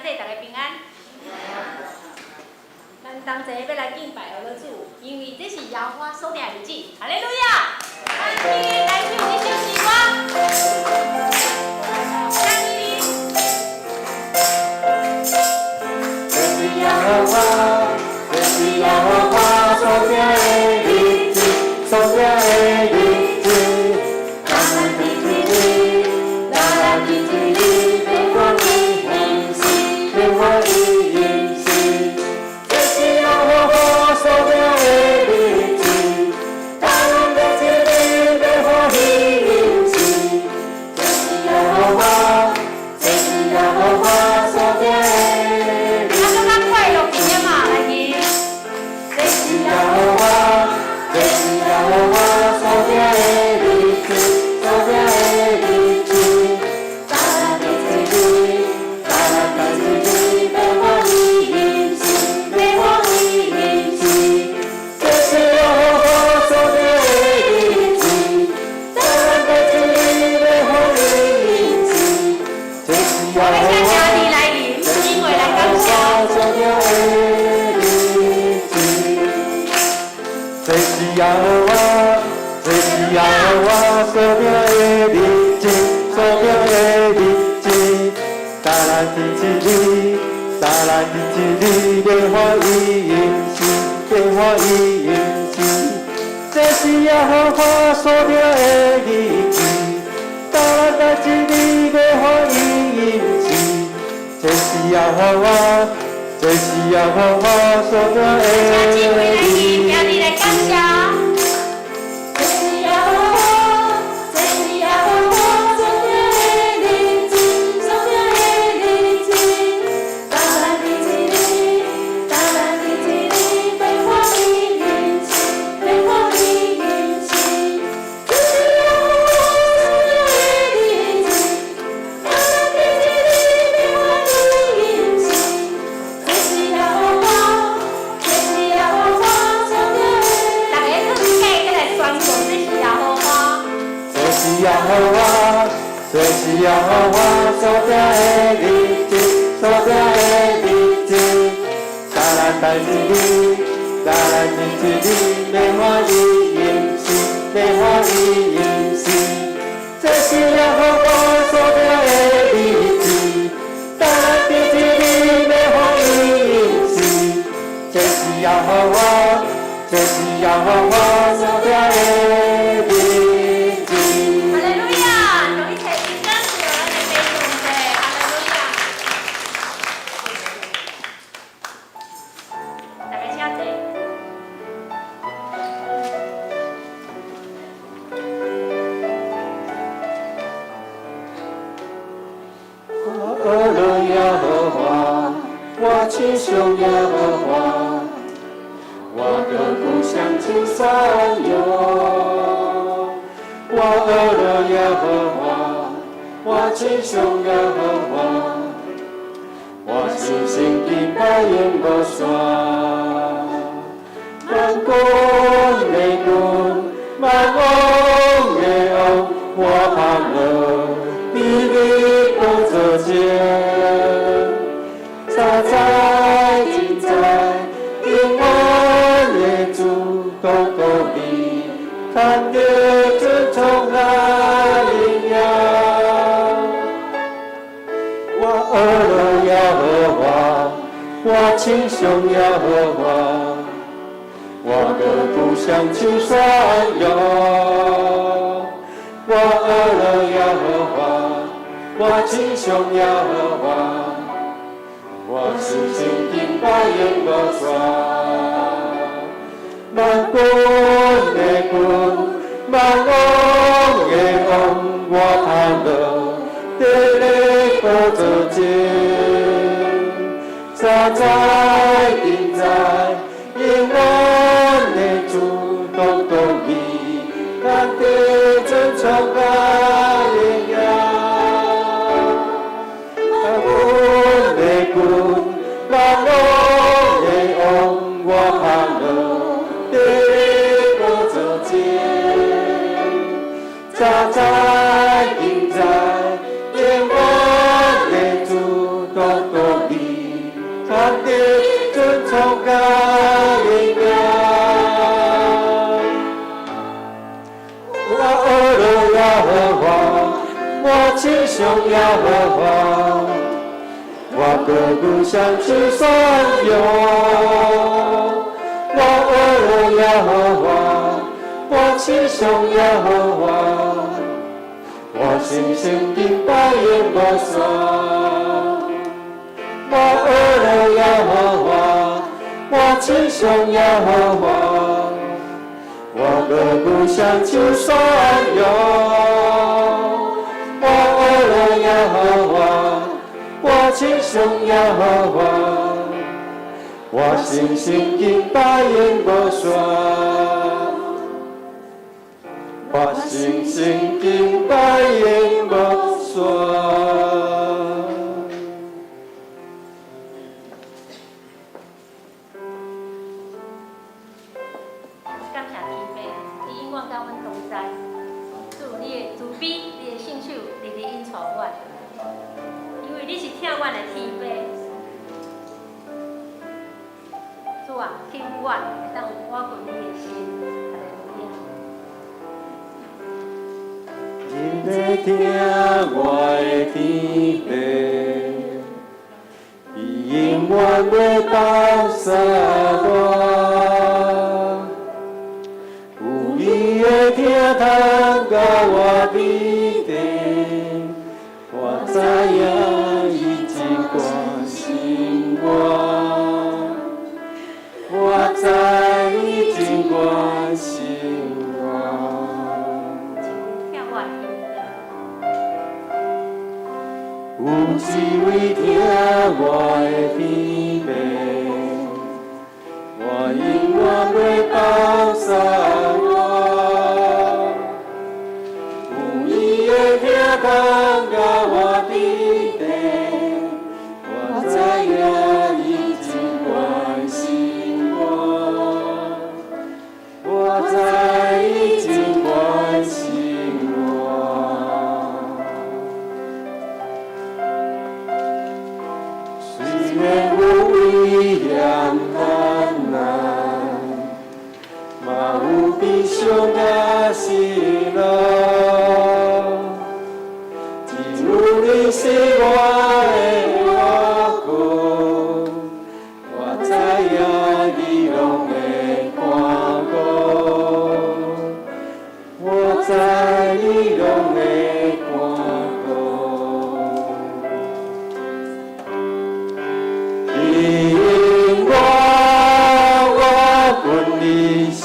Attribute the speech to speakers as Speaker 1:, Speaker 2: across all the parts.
Speaker 1: 坐，大家平安。咱同齊欲來敬拜阿老主，因為這是耶和華所定的日子。哈利路亞！咱來唱這首詩歌。請你。
Speaker 2: 這是耶和華，這是耶和華所定的日子，所定的日子。咱來慶祝你，咱來慶祝你，欲歡喜慶時，欲歡喜慶時。這是耶和華所定的日子，咱來慶祝你，欲歡喜慶時。這是耶和華，這是耶和華所定的日
Speaker 1: 咱閣較快樂一點嘛，來去。
Speaker 2: 這是耶和華，這是耶和華所定的日子，所定的日子。咱來慶祝你，咱來慶祝你，欲歡喜慶時，欲歡喜慶時。這是耶和華所定的日子，咱來慶祝你，欲歡喜慶時。這是耶
Speaker 1: 我欲
Speaker 2: 和
Speaker 1: 請兄
Speaker 2: 華。
Speaker 1: 弟來臨，因為來感謝。
Speaker 2: 所定的日子，這是耶和華，這是耶和華所定的日子，所定的日子。咱來慶祝你，咱來慶祝你，欲歡喜慶時，欲歡喜慶時。這是耶和華所定的日子，咱來慶祝你，欲歡喜慶時。這是耶和華，這是耶和華所定的
Speaker 1: 請姊妹來去，
Speaker 2: 日
Speaker 1: 兄弟來感謝。
Speaker 2: 這是耶和華，這是耶和華所定的日子，所定的日子。咱來慶祝你，咱來慶祝你，欲歡喜慶時，欲歡喜慶時。這是耶和華所定的日子，咱來慶祝你，欲歡喜慶時。這是耶和華，這是耶和華所定的。
Speaker 1: 大家囥起來宣告，這是耶和華。
Speaker 2: 這是耶和華，這是耶和華所定的日子，所定的日子。咱來慶祝你，咱來慶祝你，欲歡喜慶時，欲歡喜慶時。這是耶和華所定的日子，咱來慶祝你，欲歡喜慶時。這是耶和華，這是耶和華所定的日子。
Speaker 1: 哈利路亞！將一切榮耀歸予咱的父上帝。哈利路亞！大家請坐。
Speaker 2: 我學了耶和華，我稱頌耶和華，我的故鄉青山喲。我學了耶和華，我稱頌耶和華，我信心敬拜永無煞。萬軍的軍，萬王的王，我盼望佇你寶座前，早知今在，永遠的主，獨獨你，看得尊崇和榮耀。我學了耶和華，我稱頌耶和華，我的故鄉青山喲。我學了耶和華，我稱頌耶和華，我信心敬拜永無煞。萬軍的軍，萬王的王，我盼望佇你寶座前，早知今在，永遠的主，獨獨你，咱得尊崇和榮耀。萬軍的軍，萬王的王，我盼望佇你寶座前，早知今在，永遠的主，獨獨你，親像耶和華，我閣愈相信宣揚。我學了耶和華，我親像耶和華，我深深敬拜永無煞。我學了耶和華，我親像耶和華，我閣愈相信宣揚。我學了耶和華，我親像耶和華，我深深敬拜永無煞。我深深敬拜永無煞。
Speaker 1: 感謝天父，你永遠佮阮同在。主，你的慈悲，你的聖手，日日引帶阮。因為你是疼阮的天父。主啊，賜予阮會當有倚近你的心。哈利路亞。
Speaker 2: 你咧聽我的天父，伊永遠袂放捨我。有伊的疼痛佮我比地，我知影伊真關心我。我知伊真關心我。
Speaker 1: 疼我的天父。
Speaker 2: 有一位疼我的天父，我永遠袂放捨我。有伊的疼痛佮我比地，我知影伊真關心我。我知伊真關心我。雖然有危險難難，嘛有悲傷佮失落，只有你是我的倚靠，我知影你攏會看顧，我知你攏會看顧。你我，我阮你心，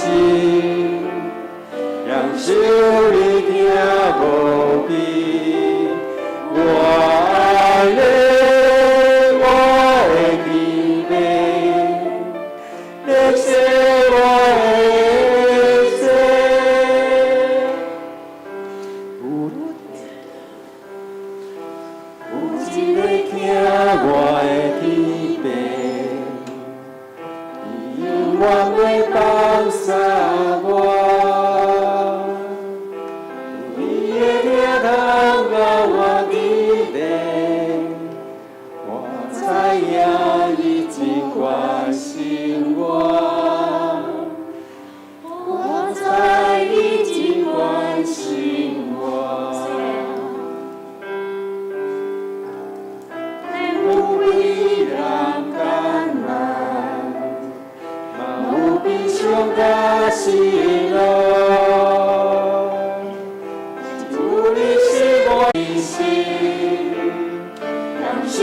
Speaker 2: 享受你疼無比。我愛你，我的天父，你是我的一切。有一个疼我的天父，伊永遠袂放捨我。有伊的疼痛佮我比地，我知影伊真關心我。我知伊真關心我。有危難艱難，嘛有悲傷佮失落，只有你是我的心，享受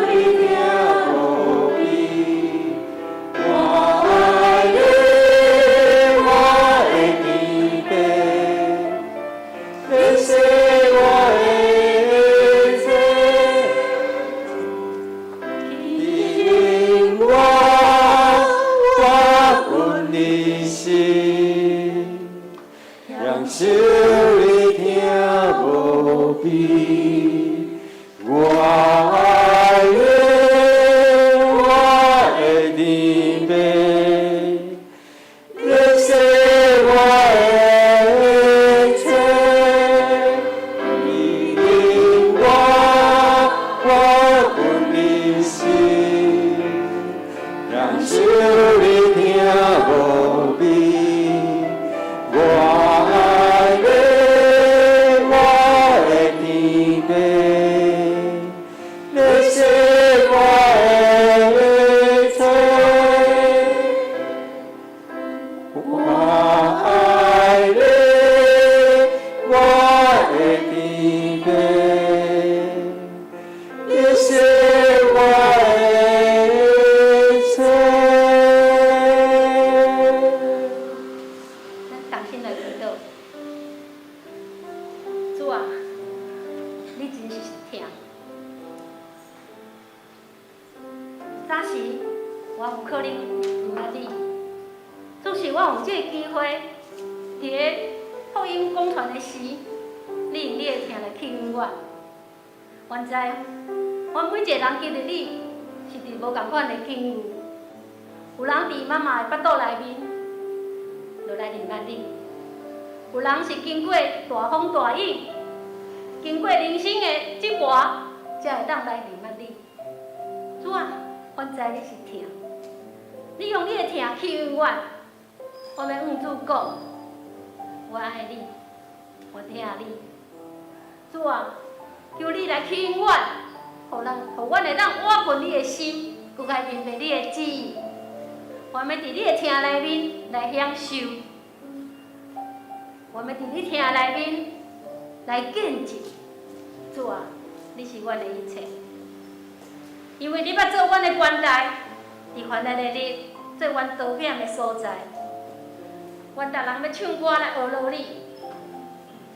Speaker 2: 你疼無比。我愛你，我的天父，你是我的一切。因我，我阮你心，享受你疼無比。我愛你，我的天父，你是我的一切。因我，我阮你心，享受你疼無比。我愛你，我的天父，
Speaker 1: 疼。早時我有可能毋捌你，總是我有這个機會，佇咧福音講傳的時，你用你的疼來吸引我。原知，阮每一个人經歷你，是佇無仝款的境遇。有人佇媽媽的腹肚內面，就來認捌你；有人是經過大風大雨，經過人生的折磨，才會當來認捌你。主啊，阮知你是疼，你用你的疼吸引阮。我欲向主講，我愛你，我疼你。主啊，求你來吸引阮，予咱，予阮會當倚近你的心，閣較明白你的旨意。我欲佇你的疼內面來享受，我欲佇你疼內面來見證。主啊，你是阮的一切，因為你捌做阮的關台，佇患難的日，做阮逃險的所在。阮逐人欲唱歌來學落你，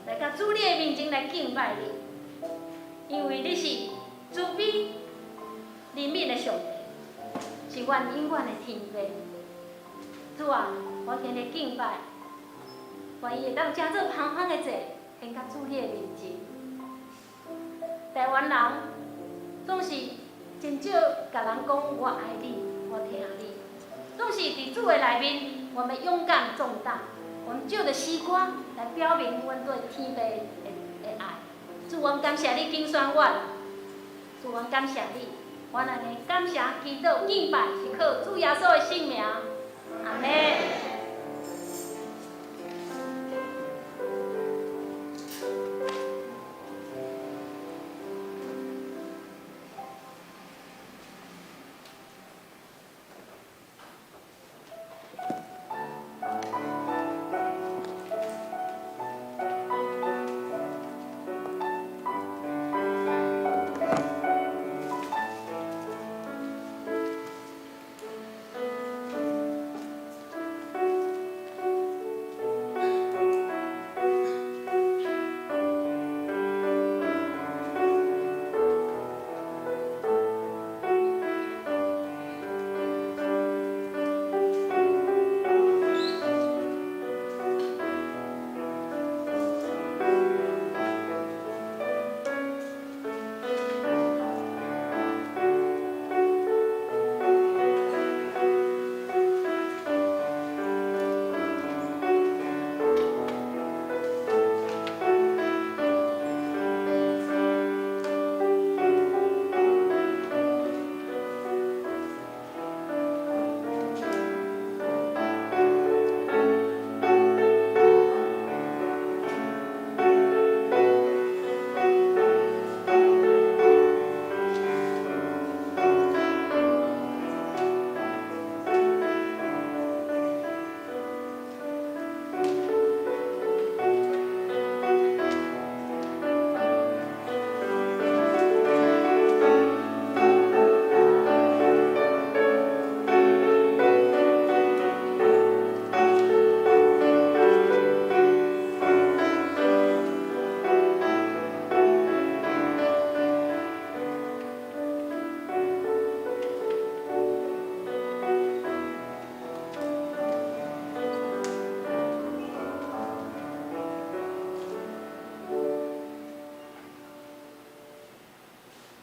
Speaker 1: 來到主你的面前來敬拜你，因為你是慈悲憐憫的上帝，是阮永遠的天父。主啊，我今日敬拜，願意會當成做芳香的祭，獻到主你的面前。台灣人總是真少共人講我愛你，我疼你，總是佇主的內面，我們勇敢壯膽，我們藉著詩歌來表明阮對天父的愛。主，阮感謝你揀選阮，主，阮感謝你，阮按呢感謝祈禱敬拜是靠主耶穌的聖名，阿們。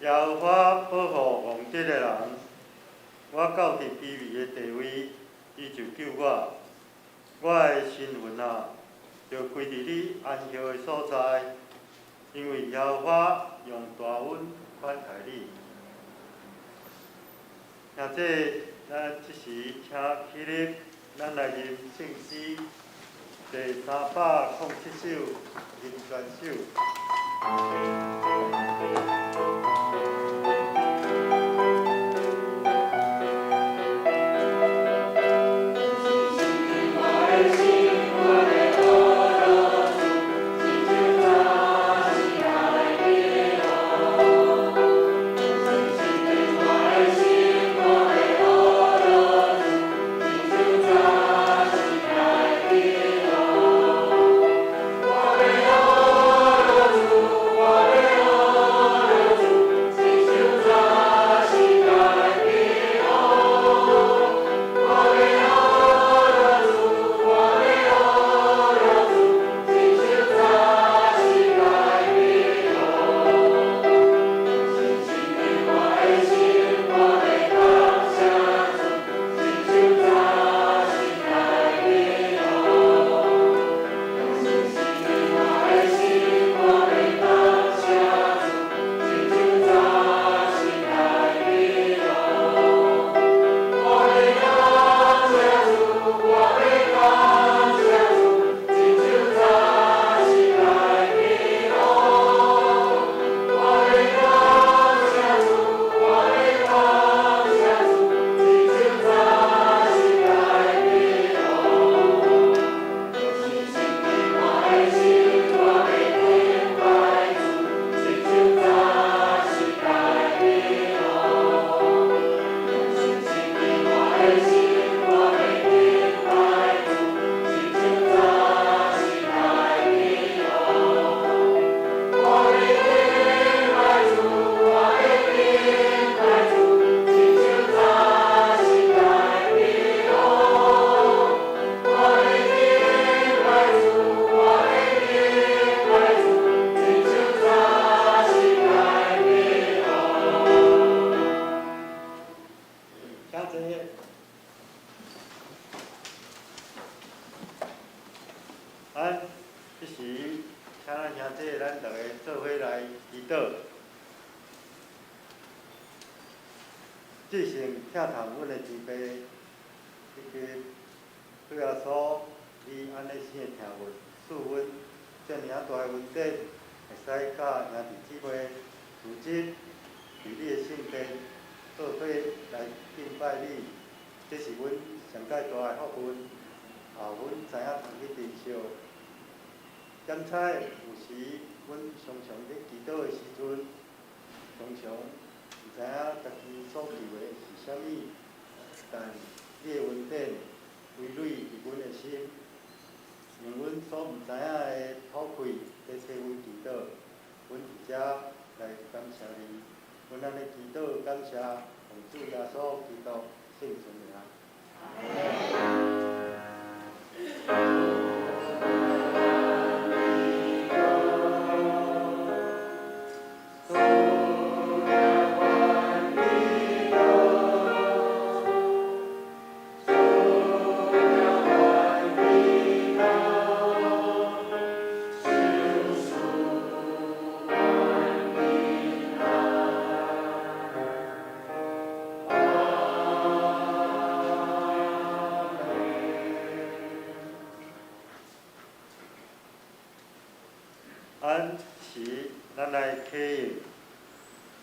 Speaker 2: 耶和華保護戇直的人，我到佇卑微的地位，伊就救我。我的身魂啊，著歸佇你安歇的所在，因為耶和華用大恩款待你。兄弟，咱這時請起立，咱來吟聖詩第307首，吟全首。
Speaker 3: 我咱這時，請咱兄弟，咱逐个做伙來祈禱。至聖疼痛阮的天父，以及主耶穌，你按呢生的疼阮，賜阮遮爾啊大的恩典，會使佮兄弟姊妹組織佇你的聖殿做伙來敬拜你，這是阮上蓋大的福分，也予阮知影通去珍惜。檢采有時，阮常常咧祈禱的時陣，常常毋知影家己所求的是啥物，但你的恩典葳蕤佇阮的心，用阮所毋知影的討氣來替阮祈禱，阮佇遮來感謝你，阮按呢祈禱感謝，奉主耶穌基督聖尊名。按時，咱來啟應，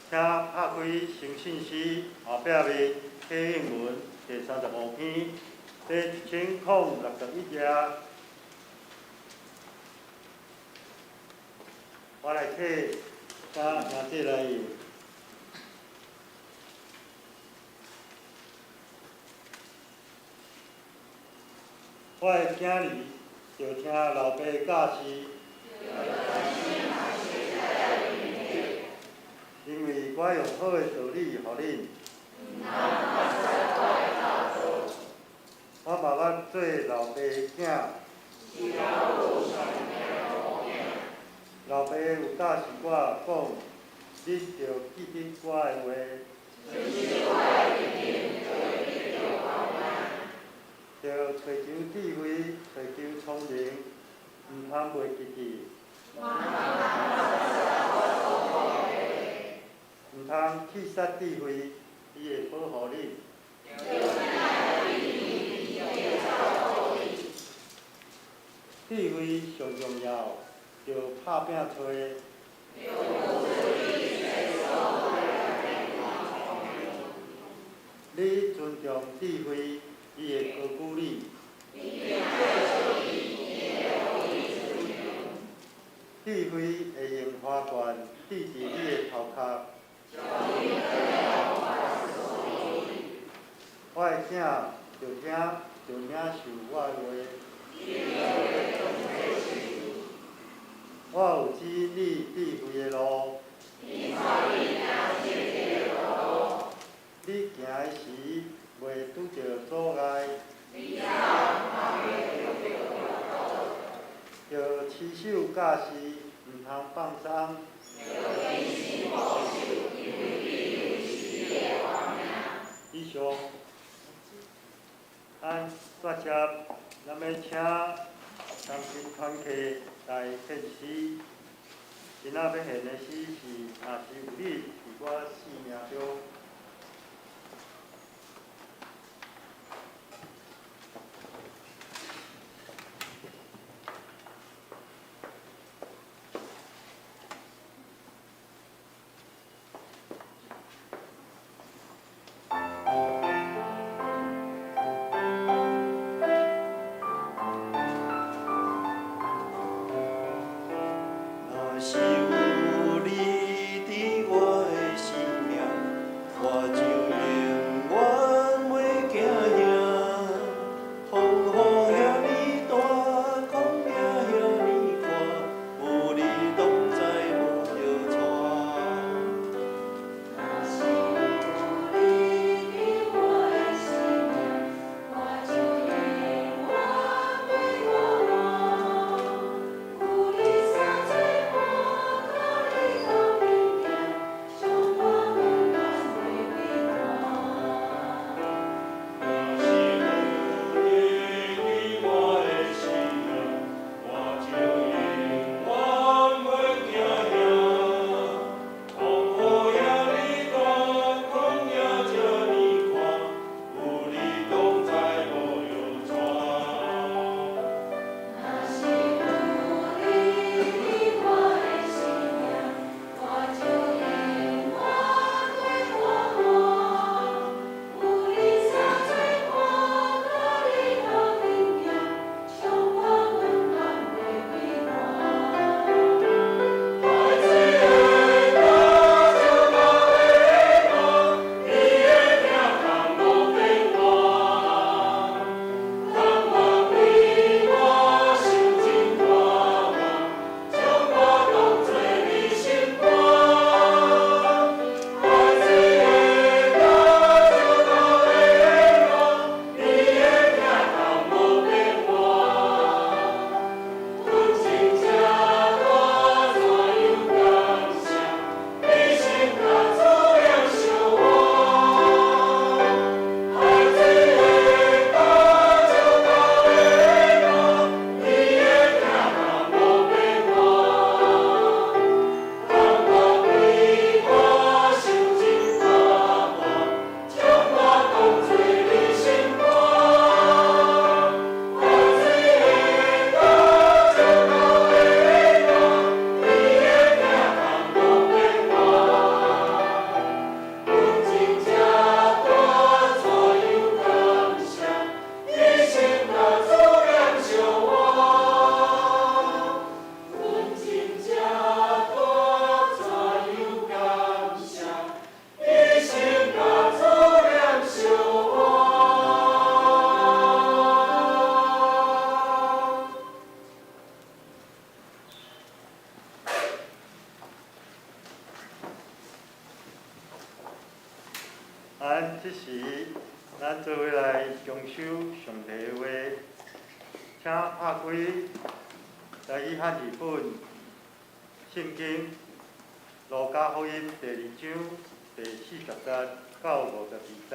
Speaker 3: 請拍開誠信詩後壁面啟應文第35篇，第1061頁。我來啟，請兄弟來應。我的囝兒著聽老爸教示，因為我用好的道理予恁。我嘛捌做老爸的囝，老爸有教示我講，恁著記得我的話。著揣求智慧，揣求聰明，毋通袂記得。毋通棄殺智慧，伊會保護恁。智慧上重要，著拍拚揣。你尊重智慧，伊會高舉你。智慧會用花冠戴佇你的頭殼。我的囝著聽，著領受我的話。我有指引你智慧的路。你行的時，袂拄著阻礙。著持守教示，毋通放鬆。以上，咱煞接，咱欲請同心團契來獻詩。今仔欲獻的詩是：若是有你佇我生命中。
Speaker 4: 若是有你佇我的生命，我就永遠袂驚嚇。風雨遐爾大，曠野遐爾闊，有你同在無著掣。
Speaker 5: 若是有你佇我的生命，我就永遠袂孤單。有你三做伴，
Speaker 3: 咱這時，咱做伙來共守上帝的話，請拍開台語漢字本聖經路加福音第二章第四十節到52節。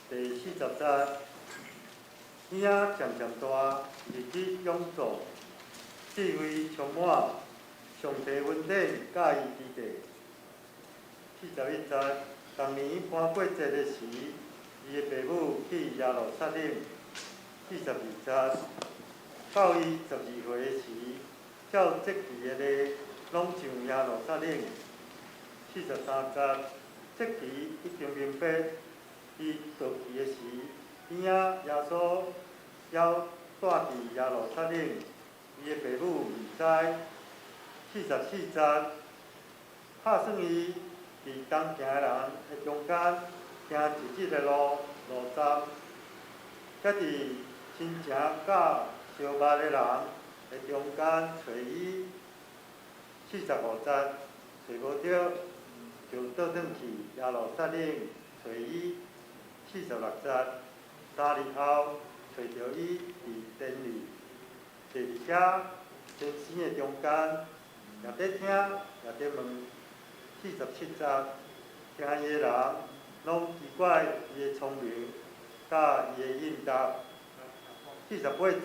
Speaker 3: 第四十節，嬰仔漸漸大，日子勇壯，智慧充滿，上帝恩典佮伊佇咧。41節，逐年逾過節的時，伊的爸母去耶路撒冷。42節，到伊12歲的時，照節期的禮，攏上耶路撒冷。43節，節期已經明白，伊倒去的時，嬰仔耶穌猶蹛佇耶路撒冷，伊的爸母毋知。44節，拍算伊佇同行的人的中間行一日的路路站，才佇親情佮相捌的人的中間揣伊。45節，揣無著，就倒轉去耶路撒冷揣伊。46節，3日後揣著伊佇殿裡，坐佇遐先生的中間，也佇聽，也佇問。47節，聽伊的人攏奇怪伊的聰明，佮伊的應答。48節，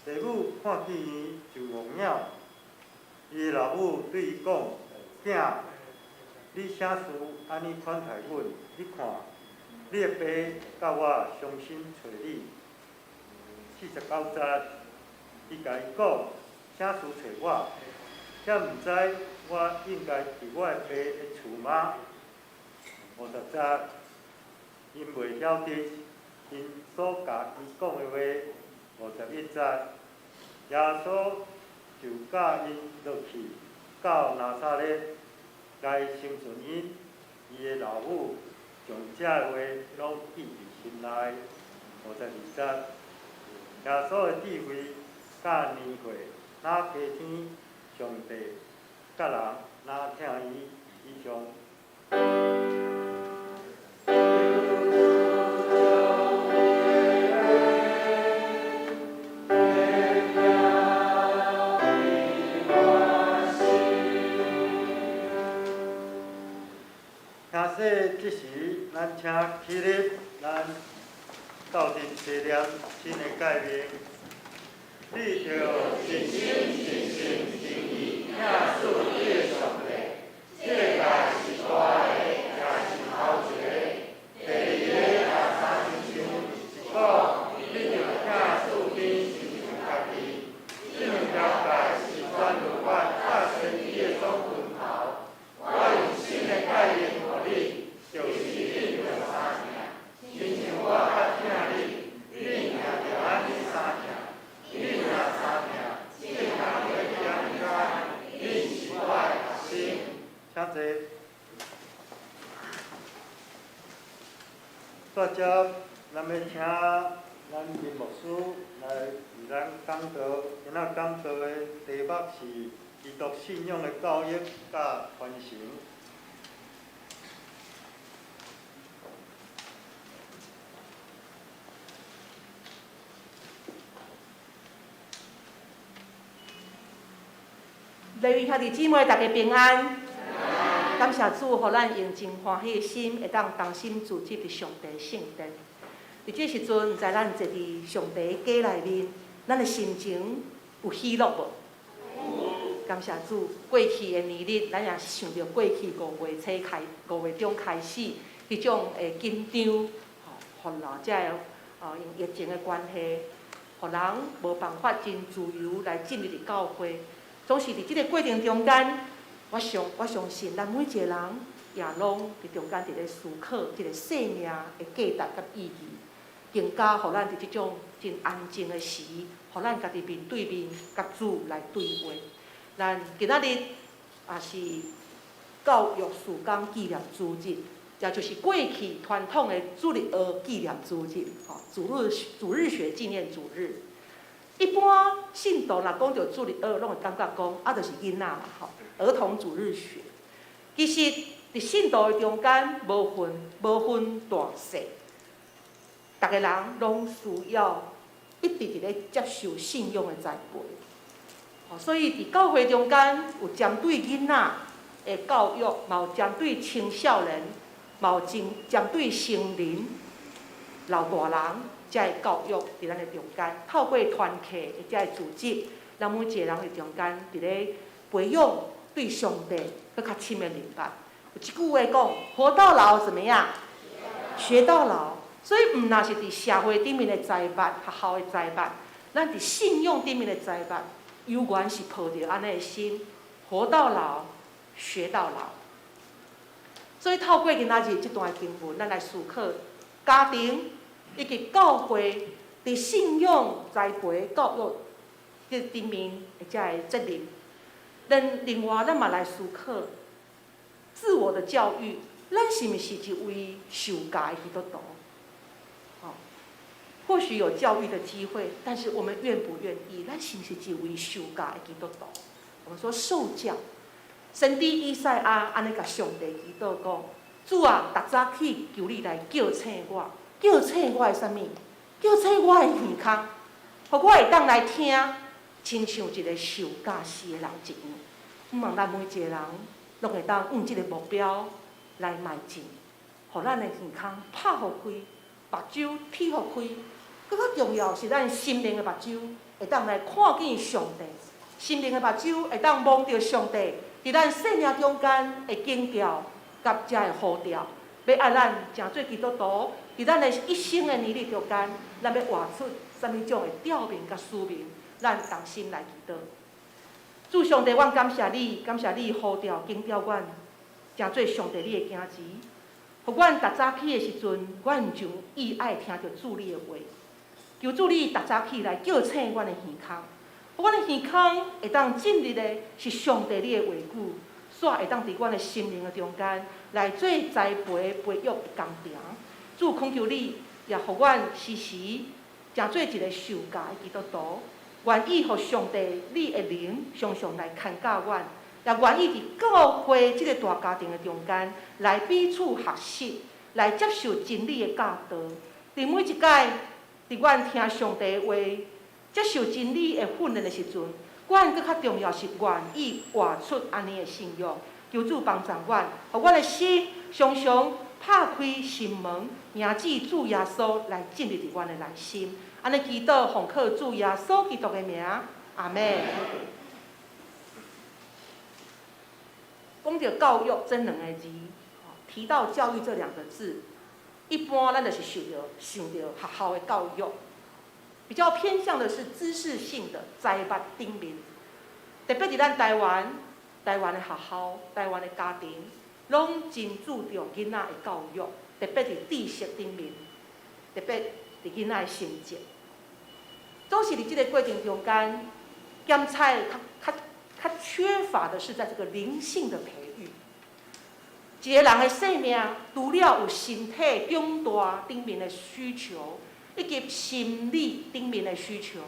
Speaker 3: 爸母看見伊就戇了。伊的老母對伊講：囝，你啥事按呢款待阮？你看，你的爸佮我傷心揣你。49節，伊共伊講：啥事揣我？才毋知我應該佇我的爸的厝嗎？50節，𪜶袂曉得𪜶所共伊講的話。51節，耶穌就佮𪜶落去到拿撒勒，來承順𪜶。伊的老母將這話攏記佇心內。52節，耶穌的智慧佮年歲，若加添，上帝佮人若疼伊以上。兄弟，這時咱請起立，咱鬥陣齊念新的誡命。你著一心一性一意疼主你的上帝，這个誡是大个，也是頭一个。第二个也相親像，是講你著疼四邊親像家己。這兩條誡是全律法佮先知的總拳頭。我用新的誡命予你，就是恁著相疼，親像我較疼恁，恁也著按呢相疼。恁若相疼，眾人會曉知恁是我的學生。請坐。煞接，咱欲請咱林牧師來為咱講道。今仔講道的題目是基督信仰的教育佮傳承。
Speaker 6: 各位兄弟姊妹，大家平安。感謝主，予咱用真歡喜的心，會當同心聚集佇上帝聖殿。佇這時陣，毋知咱坐佇上帝的家內面，咱的心情有喜樂無？感謝主，過去的年日，咱也是想著過去5月初開，5月中開始，彼種的緊張，吼，予老這个因疫情的關係，予人無辦法真自由來進入佇教會。總是佇這个過程中間，我相信咱每一個人也攏佇中間佇咧思考這个生命的價值佮意義，更加予咱佇這種真安靜的時，予咱家己面對面佮主來對話。咱今仔日也是教育事工紀念主日，也就是過去傳統的主日學紀念主日，吼，主日學紀念主日。一般信徒若講著主日學，攏會感覺講啊，就是囡仔嘛吼，兒童主日學。其實佇信徒的中間，無分大細，逐个人攏需要一直佇咧接受信仰的栽培。所以佇教會中間有針對囡仔的教育，嘛有針對青少年，嘛有針對成人、老大人遮的教育佇咱的中間，透過團契的遮的組織，咱每一個人佇中間佇咧培養對上帝閣較深的認捌。有一句話講：活到老怎麼樣？學到老。所以毋若是佇社會頂面的栽捌、學校的栽捌，咱佇信仰頂面的栽捌，猶原是抱著按呢的心，活到老，學到老。所以透過今仔日這段經文，咱來思考家庭以及教會佇信仰栽培教育這頂面的遮个責任。另外，咱嘛來思考自我的教育，咱是毋是一位受教的基督徒？或許有教育的機會，但是我們願不願意？咱是毋是一位受教的基督徒？我們說受教，先知以賽亞按呢共上帝祈禱講：主啊，逐早起求你來叫醒我，叫醒我的啥物？叫醒我的耳孔，予我會當來聽，親像一个受教士的人一樣。向望咱每一個人攏會當向這个目標來邁進，予咱的耳孔拍予開，目睭鐵予開。閣較重要是咱心靈的目睭會當來看見上帝，心靈的目睭會當望著上帝，佇咱生命中間的警調佮遮的呼召，欲愛咱成做基督徒，佇咱的一生的年日中間，咱欲活出啥物種的調面佮使命，咱同心來祈禱。主上帝，阮感謝你，感謝你呼召警調阮，成做上帝你的囝兒。予阮逐早起的時陣，阮就意愛聽著主你的話。求主你逐早起來叫醒阮的耳孔，予阮的耳孔會當進入的是上帝你的話語，煞會當佇阮的心靈的中間來做栽培培育的工程。主懇求你，也予阮時時成做一个受教的基督徒，願意予上帝你的靈常常來牽教阮，也願意佇教會這个大家庭的中間來彼此學習，來接受真理的教導。佇每一擺，佇阮聽上帝的話，接受真理的訓練的時陣，阮閣較重要是願意活出按呢的信仰。求主幫助阮，予阮的心常常拍開心門，迎接主耶穌來進入佇阮的內心。按呢祈禱，奉靠主耶穌基督的名，阿們。講著教育這兩个字，提到教育這兩個字，一般咱就是想著學校的教育，比較偏向的是知識性的栽捌頂面。特別佇咱台灣，台灣的學校、台灣的家庭，攏真注重囡仔的教育，特別佇知識頂面，特別佇囡仔的成績。總是佇這個過程中間，檢采較缺乏的是在這個靈性的培育。一個人的生命，除了有身體長大頂面的需求，以及心理頂面的需求，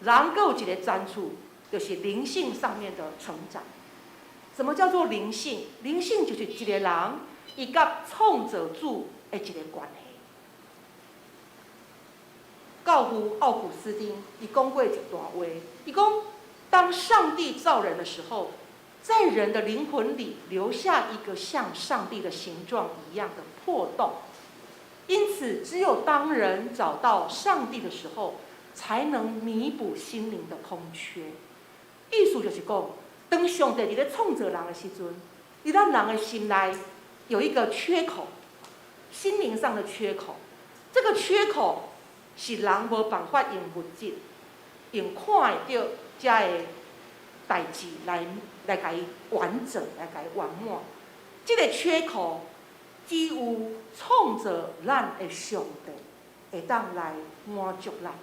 Speaker 6: 人閣有一個專處，就是靈性上面的成長。什麼叫做靈性？靈性就是一個人伊佮創造主的一個關係。教父奧古斯丁伊講過一段話，伊講：當上帝造人的時候，在人的靈魂裡留下一個像上帝的形狀一樣的破洞，因此只有當人找到上帝的時候，才能彌補心靈的空缺。意思就是講，當上帝佇咧創造人的時陣，佇咱人的心內有一個缺口，心靈上的缺口。這個缺口是人無辦法用物質、用看會著遮个代誌來共伊完整，來共伊圓滿。這個缺口只有創造咱的上帝會當來滿足咱。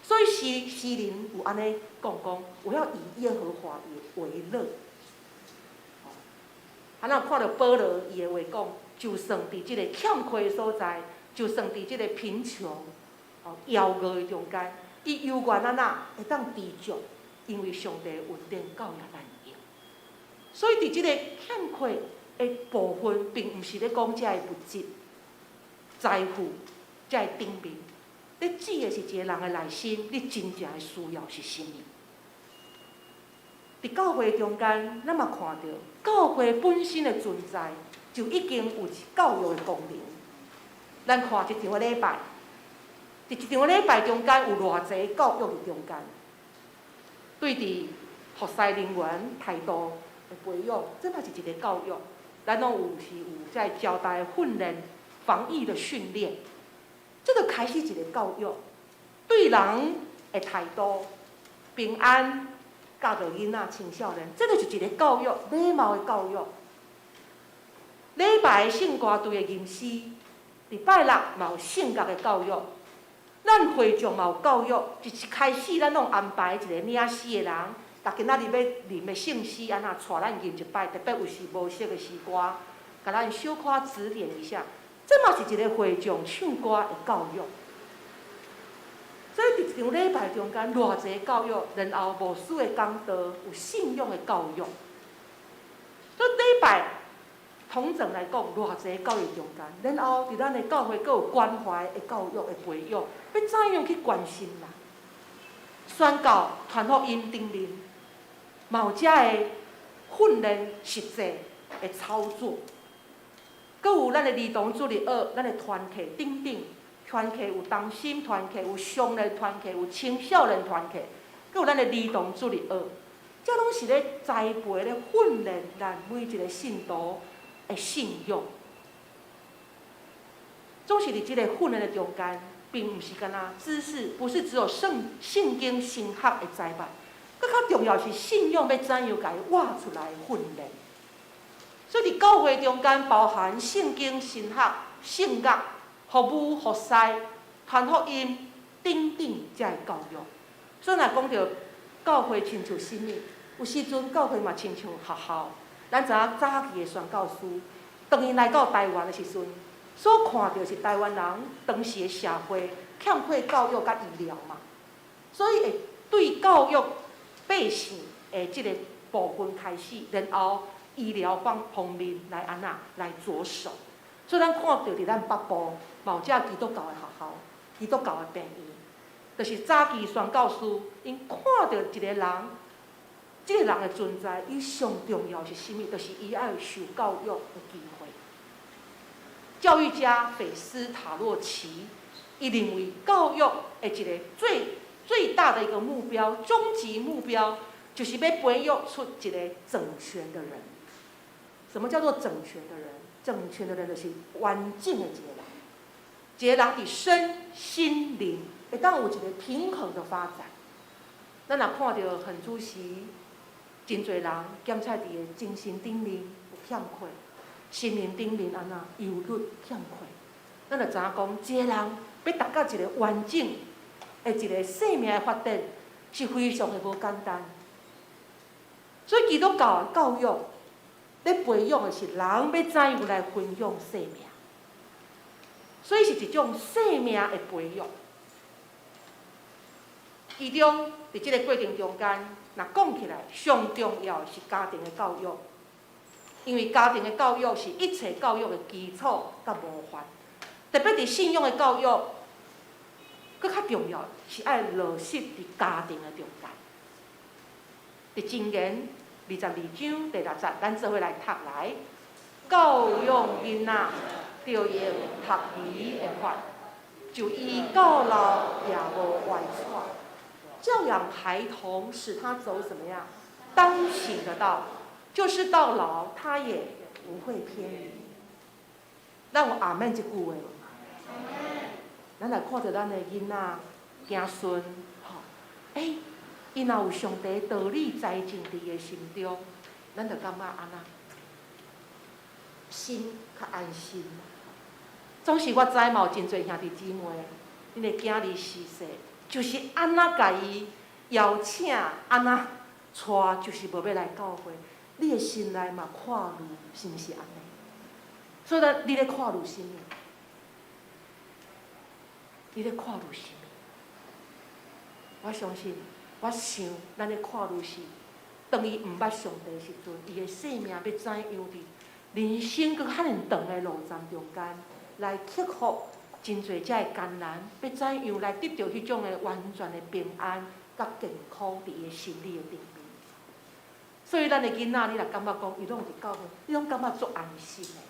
Speaker 6: 所以詩人有按呢講講，我要以耶和華為樂。啊，咱看著保羅伊的話講，就算佇這个欠缺的所在，就算佇這個貧窮、枵餓的中間，伊猶原按怎會當知足，因為上帝恩典夠予咱用。所以佇這個欠缺的部分，並毋是咧講這个物質、財富、這个頂面，咧指的是一個人的內心，你真正的需要是啥物？佇教會中間，咱嘛看著教會本身的存在，就已經有教育的功能。咱看一場的禮拜，佇一場的禮拜中間有偌濟教育佇中間，對佇服侍人員態度的培養，這嘛是一個教育。咱攏有是有在交代訓練、防疫的訓練，這就開始一個教育，對人的態度、平安。教導囡仔、青少年，這就是一個教育，禮貌的教育。禮拜聖歌隊的吟詩，禮拜六嘛有聖樂的教育。咱會眾嘛有教育，一開始咱攏安排一個領詩的人，逐今仔日欲吟的聖詩，按怎帶咱吟一擺，特別有時無熟的詩歌，共咱小可指點一下。這嘛是一個會眾唱歌的教育。所以佇一場禮拜中間，偌濟教育，然後牧師的講道，有信仰的教育。所以禮拜統整來講，偌濟教育中間，然後佇咱的教會閣有關懷的教育的培養，欲怎樣去關心人？宣教、傳福音頂面，嘛有遮的訓練實際的操作，閣有咱的兒童主日學、咱的團契等等。團契有同心團契，有少年團契，有青少年團契，閣有咱的兒童主日學，這攏是咧栽培、咧訓練咱每一個信徒的信仰。總是佇這個訓練的中間，並毋是干焦知識，不是只有聖聖經神學的栽培，閣較重要是信仰欲怎樣共伊活出來訓練。所以佇教會中間，包含聖經神學、聖樂、服務、服侍、傳福音等等，遮的教育。所以若講著教會親像啥物，有時陣教會嘛親像學校。咱知影早期的宣教師，當伊來到台灣的時陣，所看著是台灣人當時的社會欠缺教育佮醫療嘛，所以會對教育百姓的這個部分開始，然後醫療方方面來按怎來着手。所以咱看著佇咱北部嘛有遮基督教的學校、基督教的病院，就是早期宣教師𪜶看著一個人，這個人的存在，伊上重要是啥物？就是伊愛有受教育的機會。教育家斐斯塔洛奇，伊認為教育的一個最最大的一個目標，終極目標，就是欲培育出一個整全的人。什麼叫做整全的人？整全的人就是完整的一個人，一個人佇身心靈會當有一個平衡的發展。咱若看著很主時，真濟人檢測佇個精神頂面有欠缺，心靈頂面按怎憂鬱欠缺，咱就知影講，一個人欲達到一個完整的一個生命的發展，是非常的無簡單。所以基督教的教育咧培養的是人欲怎樣來分享生命，所以是一種生命的培育。其中，佇這個過程中間，若講起來，上重要的是家庭的教育，因為家庭的教育是一切教育的基礎佮模範。特別佇信仰的教育，閣較重要是愛落實佇家庭的中間。佇箴言22章第6節，咱做伙來讀來，教養囡仔，著用託兒的法，就伊到老也無歪跛。教養孩童，使他走怎麼樣？當行的道，就是到老他也不會偏離。咱有阿們這句話無？咱來看著咱的囡仔、囝孫，吼，欸，伊若有上帝道理栽種佇伊的心中，咱就感覺按怎？心較安心。總是我知嘛有真濟兄弟姊妹，𪜶的囝兒時細，就是按怎共伊邀請，按怎帶，就是無欲來教會。你的心內嘛看慮，是毋是按呢？所以咱你咧看慮啥物？你咧看慮啥物？我相信，我想，咱的看女是，當伊毋捌上帝時陣，伊的生命欲怎樣佇人生閣遐爾長的路程中間，來克服真濟遮的艱難，欲怎樣來得著彼種的完全的平安佮健康佇伊的心理的頂面。所以咱的囡仔，你若感覺講伊攏佇教會，你攏感覺足安心的。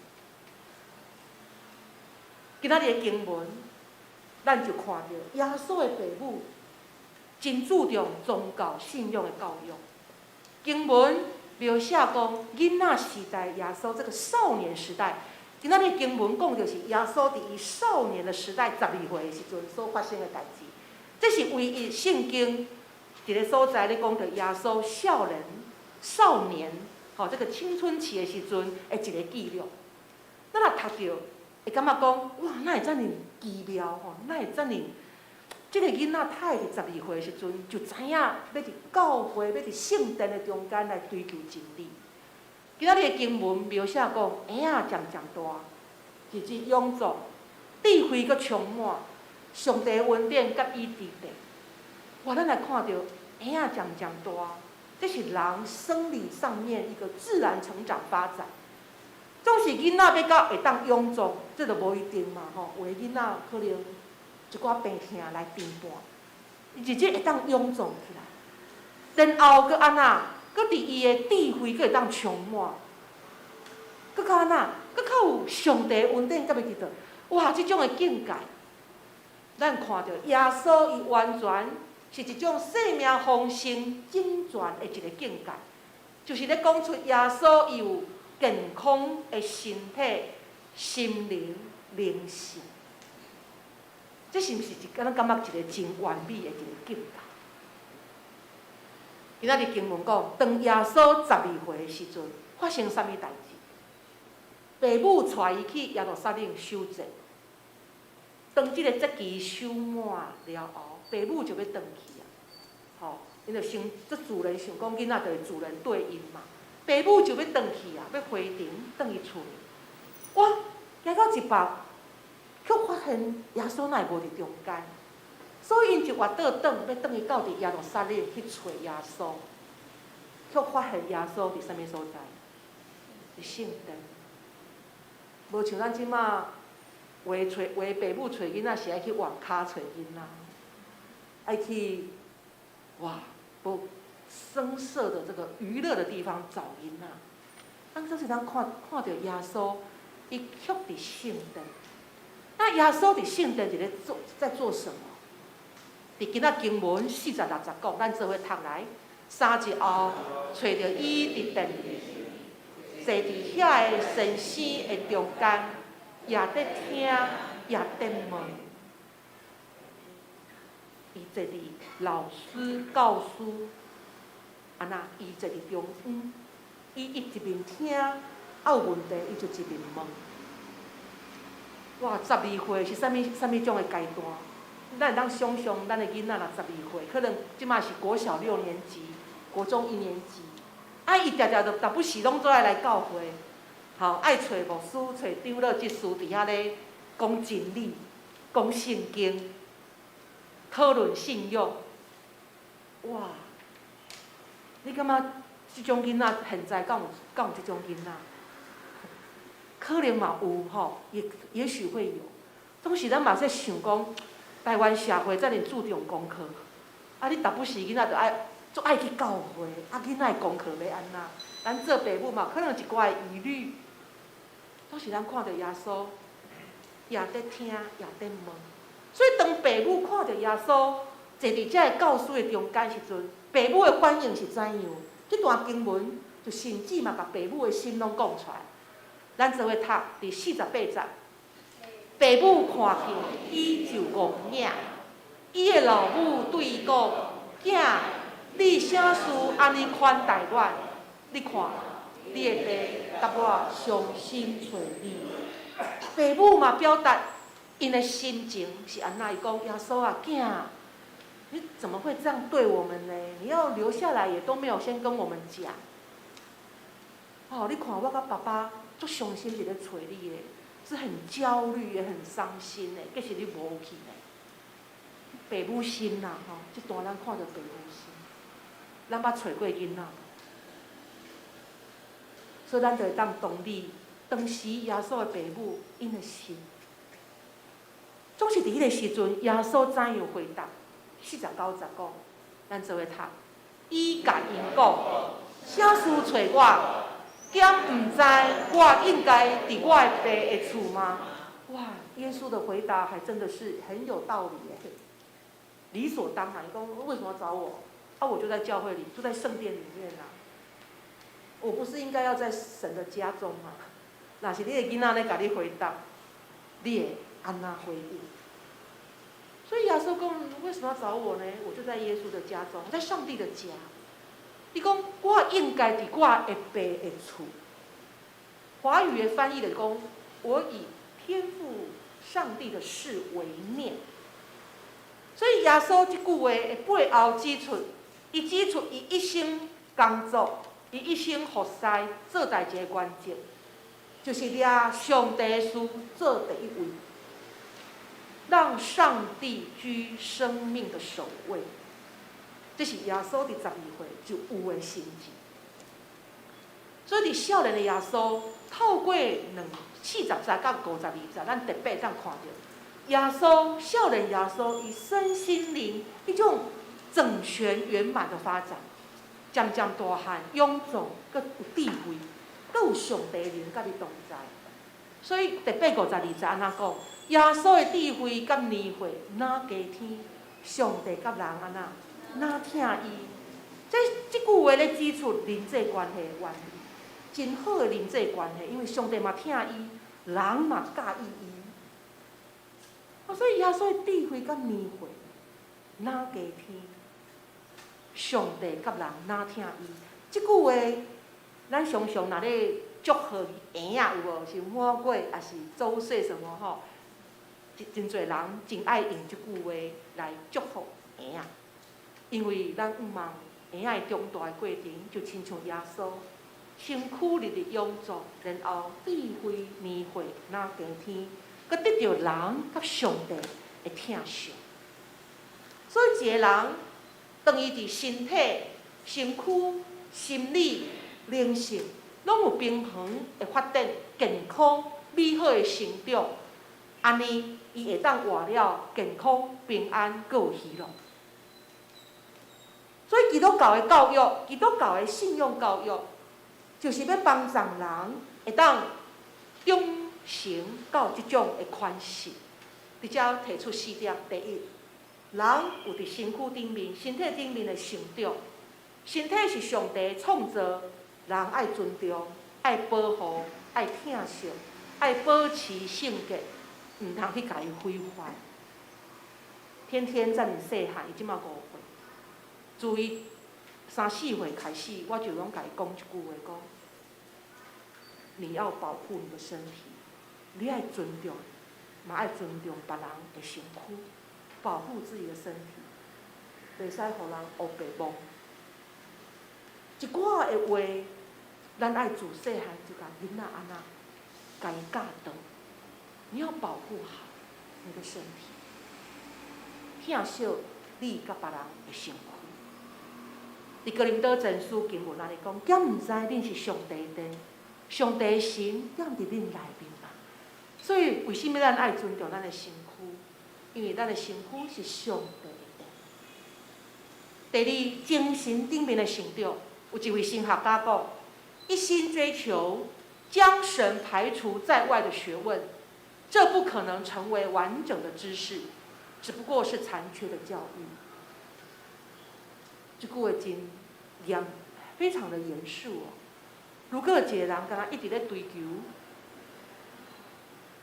Speaker 6: 今仔日的經文，咱就看著耶穌的爸母真注重宗教信仰的教育。經文描寫講，囡仔時代耶穌這個少年時代，今仔日經文講就是耶穌佇伊少年的時代十二歲的時陣所發生的代誌。這是唯一聖經一个所在咧講著耶穌少年，吼，這個青春期的時陣的一个記錄。咱若讀著，會感覺講，哇，哪會遮爾奇妙吼？哪會遮爾？這个囡仔他會佇十二歲的時陣就知影欲佇教會，欲佇聖殿的中間來追求真理。今仔日的經文描寫講，嬰仔漸漸大，日日勇壯，智慧閣充滿，上帝恩典佮伊佇咧。哇，咱來看著嬰仔漸漸大，這是人生理上面一個自然成長發展。總是囡仔欲到會當勇壯，這就無一定嘛吼。有的囡仔可能一寡病疼來甜半，伊日日會當勇壯起來，然後閣按怎？閣佇伊的智慧閣會當充滿，閣較按怎？閣較有上帝恩典佮伊佇倒。哇！這種的境界，咱看著耶穌伊完全是一種生命豐盛整全的一个境界，就是咧講出耶穌伊有健康的身體、心靈、靈性。這是毋是一敢若感覺一个真完美的一个境界？今仔日經文講，當耶穌十二歲的時陣，發生啥物代誌？爸母帶伊去耶路撒冷守節。當這个節期守滿了後，爸母就欲轉去啊。吼，𪜶就先這自然想講，囡仔就會自然對𪜶嘛。爸母就欲轉去啊，欲回程轉去厝。哇，行到一半，卻發現耶穌哪會無佇中間，所以𪜶就越倒轉，欲轉去到佇耶路撒冷去揣耶穌，卻發現耶穌佇啥物所在？佇聖殿。無像咱這馬有的揣有的爸母揣囡仔是愛去網咖揣囡仔，愛去哇，無聲色的這個娛樂的地方找囡仔。咱這是咱看看著耶穌，伊卻佇聖殿。那耶穌佇聖殿是咧做在做什麼？佇今仔經文四十六節講，咱做伙讀來。三日後，揣著伊佇殿裡，坐佇遐个先生的中間，也佇聽，也佇問。伊坐佇老師教師，按怎？伊坐佇中央，伊一面聽，啊有問題，伊就一面問。哇！十二歲是啥物啥物種的階段？咱會當想像，咱的囡仔若十二歲，可能這馬是國小六年級、國中一年級，啊，伊定定就逐不時攏做愛來教會，吼，愛揣牧師、揣長老執事佇遐咧講真理、講聖經、討論信仰。哇！你感覺這種囡仔現在敢有敢有這種囡仔？可能嘛有吼，也也許會有。總是咱嘛在想講，台灣社會遮爾注重功課，啊，你逐不時囡仔就愛足愛去教會，啊，囡仔的功課欲按怎？咱做爸母嘛，可能有一寡的疑慮。總是咱看著耶穌，也佇聽，也佇問。所以當爸母看著耶穌坐佇遮个教師的中間時陣，爸母的反應是怎樣？這段經文就甚至嘛，共爸母的心攏講出來。咱做伙讀佇四十八節，爸母看見伊就戇拚，伊的老母對伊講：囝，你啥事按呢款待阮？你看，你的爸佮我傷心揣你。爸母嘛表達𪜶的心情是按怎？伊講：耶穌啊，囝，你怎麼會這樣對我們呢？你要留下來也都沒有先跟我們講。哦，你看我佮爸爸足傷心佇咧揣你的，是很焦慮也很傷心的，結實你無去呢。爸母心啦，吼，這段咱看著爸母心，咱捌揣過囡仔無？所以咱就會當同理當時耶穌的爸母𪜶的心。總是佇彼個時陣，耶穌怎樣回答？49節講，咱做伙讀。伊共𪜶講：啥事揣我？敢毋知我應該佇我的爸的厝嗎？哇！耶穌的回答還真的是很有道理耶，理所當然。講為什麼要找我？啊，我就在教會裡，就在聖殿裡面啊。我不是應該要在神的家中嗎？若是你的囡仔咧共你回答，你會按怎回應？所以耶穌講：為什麼要找我呢？我就在耶穌的家中，在上帝的家。伊講我應該佇我的爸的厝。華語的翻譯就講：我以天父上帝的事為念。所以耶穌這句話的背後指出，伊指出伊一生工作，伊一生服侍做代誌的原則，就是掠上帝事做第一位，讓上帝居生命的首位。這是耶穌佇12歲就有的心志。所以佇少年的耶穌，透過40節到52節，咱特別會當看著耶穌少年耶穌伊身心靈彼種整全圓滿的發展，漸漸大漢，勇壯，閣有智慧，閣有上帝靈佮伊同在。所以特別52節按怎講？耶穌的智慧佮年歲，若加添，上帝佮人按怎？若疼伊。這句話咧指出人際關係的原理，真好的人際關係，因為上帝嘛疼伊，人嘛佮意伊。啊，所以耶穌的智慧佮年歲，若加添，上帝佮人若疼伊。這句話，咱常常若咧祝賀嬰仔有無？是滿月，抑是週歲什麼吼？真濟人真愛用這句話來祝福嬰仔，因為咱向望嬰仔長大的過程，就親像耶穌，身軀日日勇壯，然後智慧年歲若加添，閣得著人佮上帝的疼惜。所以一個人，當伊佇身體、身軀、心理、靈性，攏有平衡的發展、健康、美好的成長，按呢，伊會當活了健康、平安，閣有喜樂。所以基督教的教育，基督教的信仰教育，就是欲幫助人會當長成到這種的款式。佇遮提出四點：第一，人有佇身軀頂面、身體頂面的成長，身體是上帝創造，人愛尊重、愛保護、愛疼惜、愛保持聖潔，毋通去共伊毀壞。天天遮爾細漢，伊這馬5歲，自伊三四歲開始，我就攏共伊講一句話，講你要保護你的身體，你愛尊重，嘛愛尊重別人的身軀，保護自己的身體，袂使予人烏白摸。一寡的話，咱愛自細漢就共囡仔按怎，共伊教導。你要保護好你的身體，疼惜你佮別人的身軀。佇哥林多前書經文按呢講，敢毋知恁是上帝的殿，上帝的神踮佇恁內面嗎？所以為啥物咱愛尊重咱的身軀？因為咱的身軀是上帝的殿。第二，精神頂面的成長，有一位神學家講，一心追求將神排除在外的學問，這不可能成為完整的知識，只不過是殘缺的教育。這句話真嚴，非常的嚴肅哦。如果一個人敢若一直咧追求，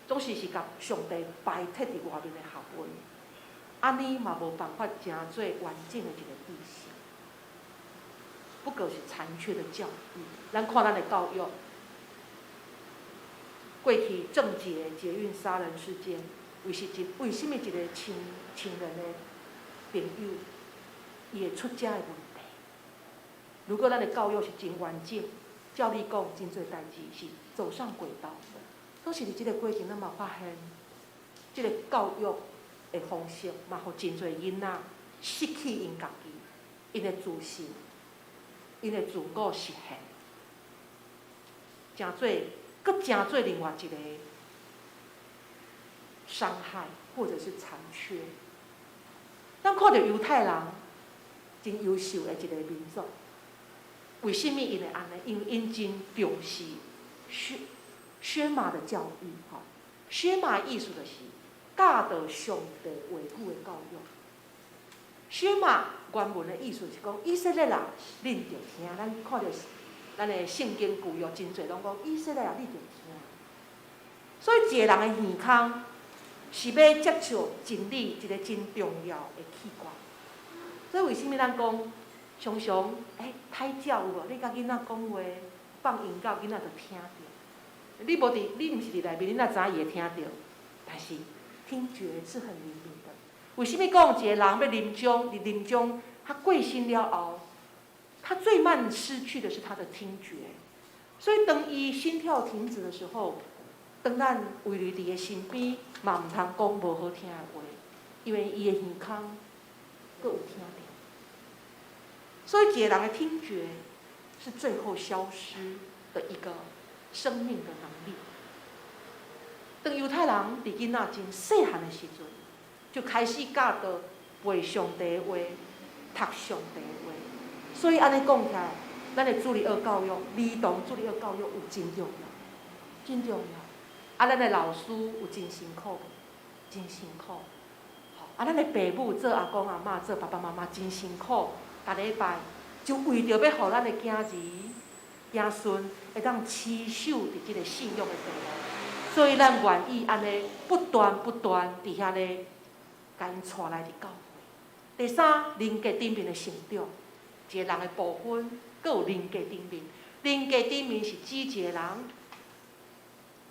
Speaker 6: 總是共上帝排斥佇外面的學問，按呢嘛無辦法成做完整的一個知識，不過是殘缺的教育。咱看咱的教育，過去鄭捷捷運殺人事件，為啥物一個親人的朋友，伊會出這个問題？如果咱的教育是真完整，照理講，真濟代誌是走上軌道。可是佇這個過程，咱嘛發現，這個教育的方式，嘛，予真濟囡仔失去𪜶家己，𪜶的自信，𪜶的自我實現，成做，閣成做另外一個傷害或者是殘缺。咱看著猶太人真優秀的一個民族，為啥物𪜶會按呢？因為𪜶真重視薛瑪的教育，吼，薛瑪意思就是教導上帝話語的教育。薛瑪原文的意思是講，以色列啊，恁著聽，咱看著咱的聖經舊約真濟攏講，以色列啊，你著聽。所以一個人的耳孔是欲接受真理一個真重要的器官。所以為啥物咱講常常胎教有無？你佮囡仔講話，放音樂，囡仔就聽著。你無佇，你毋是佇內面，你哪知影伊會聽著？但是聽覺是很靈敏的。為啥物講一個人欲臨終，佇臨終他過身了後，他最慢失去的是他的聽覺。所以當伊心跳停止的時候，當咱圍佇伊的身邊，嘛毋通講無好聽的話，因為伊的耳孔閣有聽著。所以一個人的聽覺是最後消失的一個生命的能力。當猶太人佇囡仔真細漢的時陣，就開始教導背上帝的話、讀上帝的話。所以按呢講起來，咱的主日學教育、兒童主日學教育有真重要，真重要。啊，咱的老師有真辛苦，真辛苦。啊，咱的爸母做阿公阿嬤、做爸爸媽媽真辛苦，逐禮拜就為著欲予咱的囝兒、囝孫會當持守佇這個信仰的道路，所以咱願意按呢不斷不斷佇遐咧，共𪜶帶來佇教會。第三，人格頂面的成長，一個人的部分，閣有人格頂面。人格頂面是指一個人，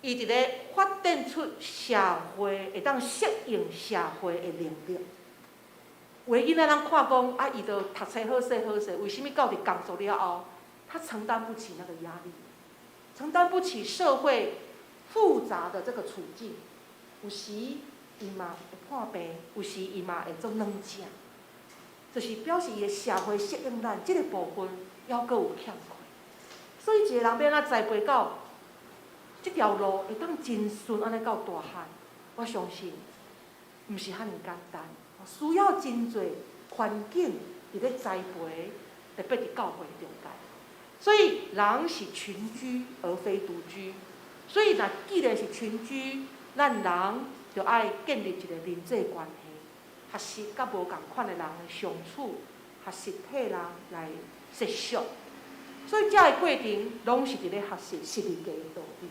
Speaker 6: 伊佇咧發展出社會會當適應社會的能力。有的囡仔咱看講啊，伊都讀冊好勢好勢，為啥物到佇工作了後，他承擔不起那個壓力，承擔不起社會複雜的這個處境。有時伊嘛會破病，有時伊嘛會做軟食，就是表示伊的社會適應力這個部分猶閣有欠缺。所以一個人欲按怎栽培到這條路會當真順按呢到大漢，我相信毋是遐爾簡單，需要真濟環境佇咧栽培，特別佇教會中間。所以人是群居而非獨居，所以若既然是群居，咱人就愛建立一個人際關係，學習佮無仝款的人相處，學習替人來設想。所以這個過程攏是佇咧學習十字架的道理。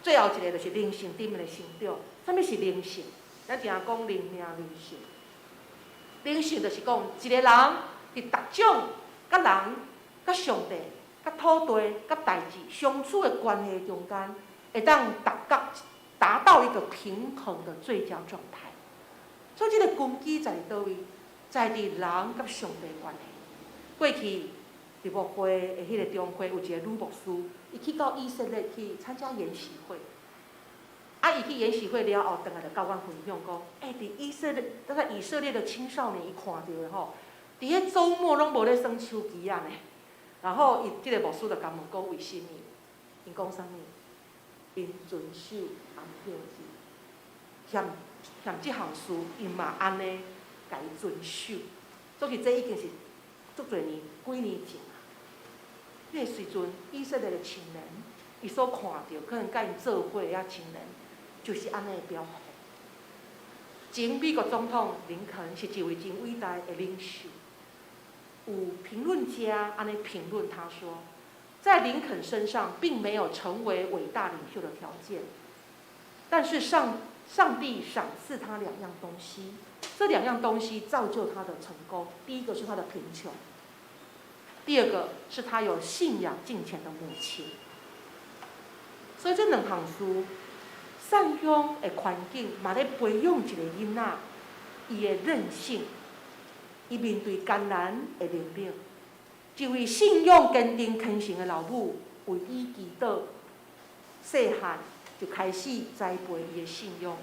Speaker 6: 最後一個就是靈性頂面的成長。啥物是靈性？咱定講靈命靈性。靈性就是講一個人佇逐種佮人、佮上帝、佮土地、佮代誌相處的關係中間，會當達到一個平衡的最佳狀態。所以這個根基在佇佗位？在佇人佮上帝關係。過去佇牧會的彼個中會有一個女牧師，伊去到以色列去參加研習會。啊，伊去研習會了後，轉來就佮阮分享講，佇以色列，那個以色列的青少年，伊看著的吼，佇彼週末攏無咧耍手機仔呢。然後伊這個牧師就共問講為啥物？𪜶講啥物？𪜶遵守安息日，嫌嫌這項事，𪜶嘛按呢共伊遵守。所以這已經是足濟年，幾年前啊。彼個時陣，以色列的青年，伊所看著可能佮𪜶做伙的青年，就是按呢的表現。前美國總統林肯是一位真偉大的領袖。有評論家按呢評論他說，在林肯身上並沒有成為偉大領袖的條件，但是上帝賞賜他兩樣東西，這兩樣東西造就他的成功。第一個是他的貧窮，第二個是他有信仰敬虔的母親。所以這兩項事，散鄉的環境嘛咧培養一個囡仔，伊的韌性，伊面對艱難的能力。一位信仰堅定虔誠的老母為伊祈禱，細漢就開始栽培伊的信仰。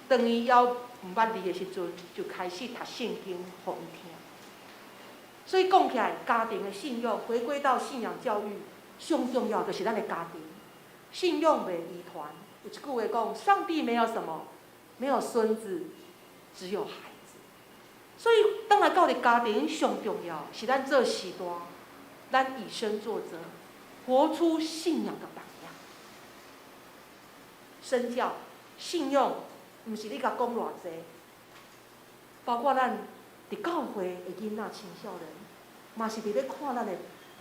Speaker 6: 當伊猶毋捌字的時陣，就開始讀聖經予伊聽。所以講起來，家庭的信仰回歸到信仰教育，上重要就是咱的家庭信仰袂遺傳。有一句話講：上帝沒有什麼，沒有孫子，只有孩子。所以，轉來到佇家庭上重要是咱做序大，咱以身作則，活出信仰的榜樣。身教信仰，毋是你共講偌濟，包括咱佇教會的囡仔、青少年，嘛是佇咧看咱的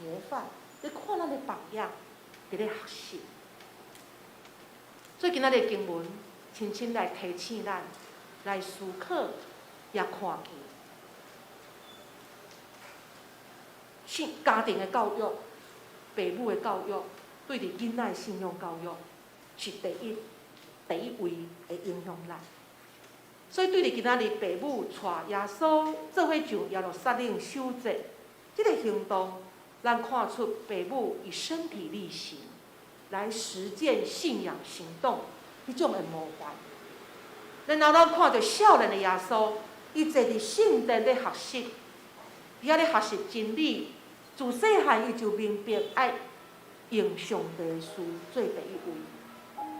Speaker 6: 模範，咧看咱的榜樣，佇咧學習。所以今仔日經文，深深來提醒咱，來思考，也看見，信家庭的教育、父母的教育，對佇囡仔的信仰教育是第一位的影響力。所以對佇今仔日父母帶耶穌做伙上耶路撒冷守節，這个行動，咱看出父母以身體力行來實踐信仰行動彼種的模範。然後咱看著少年的耶穌，伊坐佇聖殿咧學習，佇遐咧學習真理。自細漢伊就明白愛用上帝的事做第一位，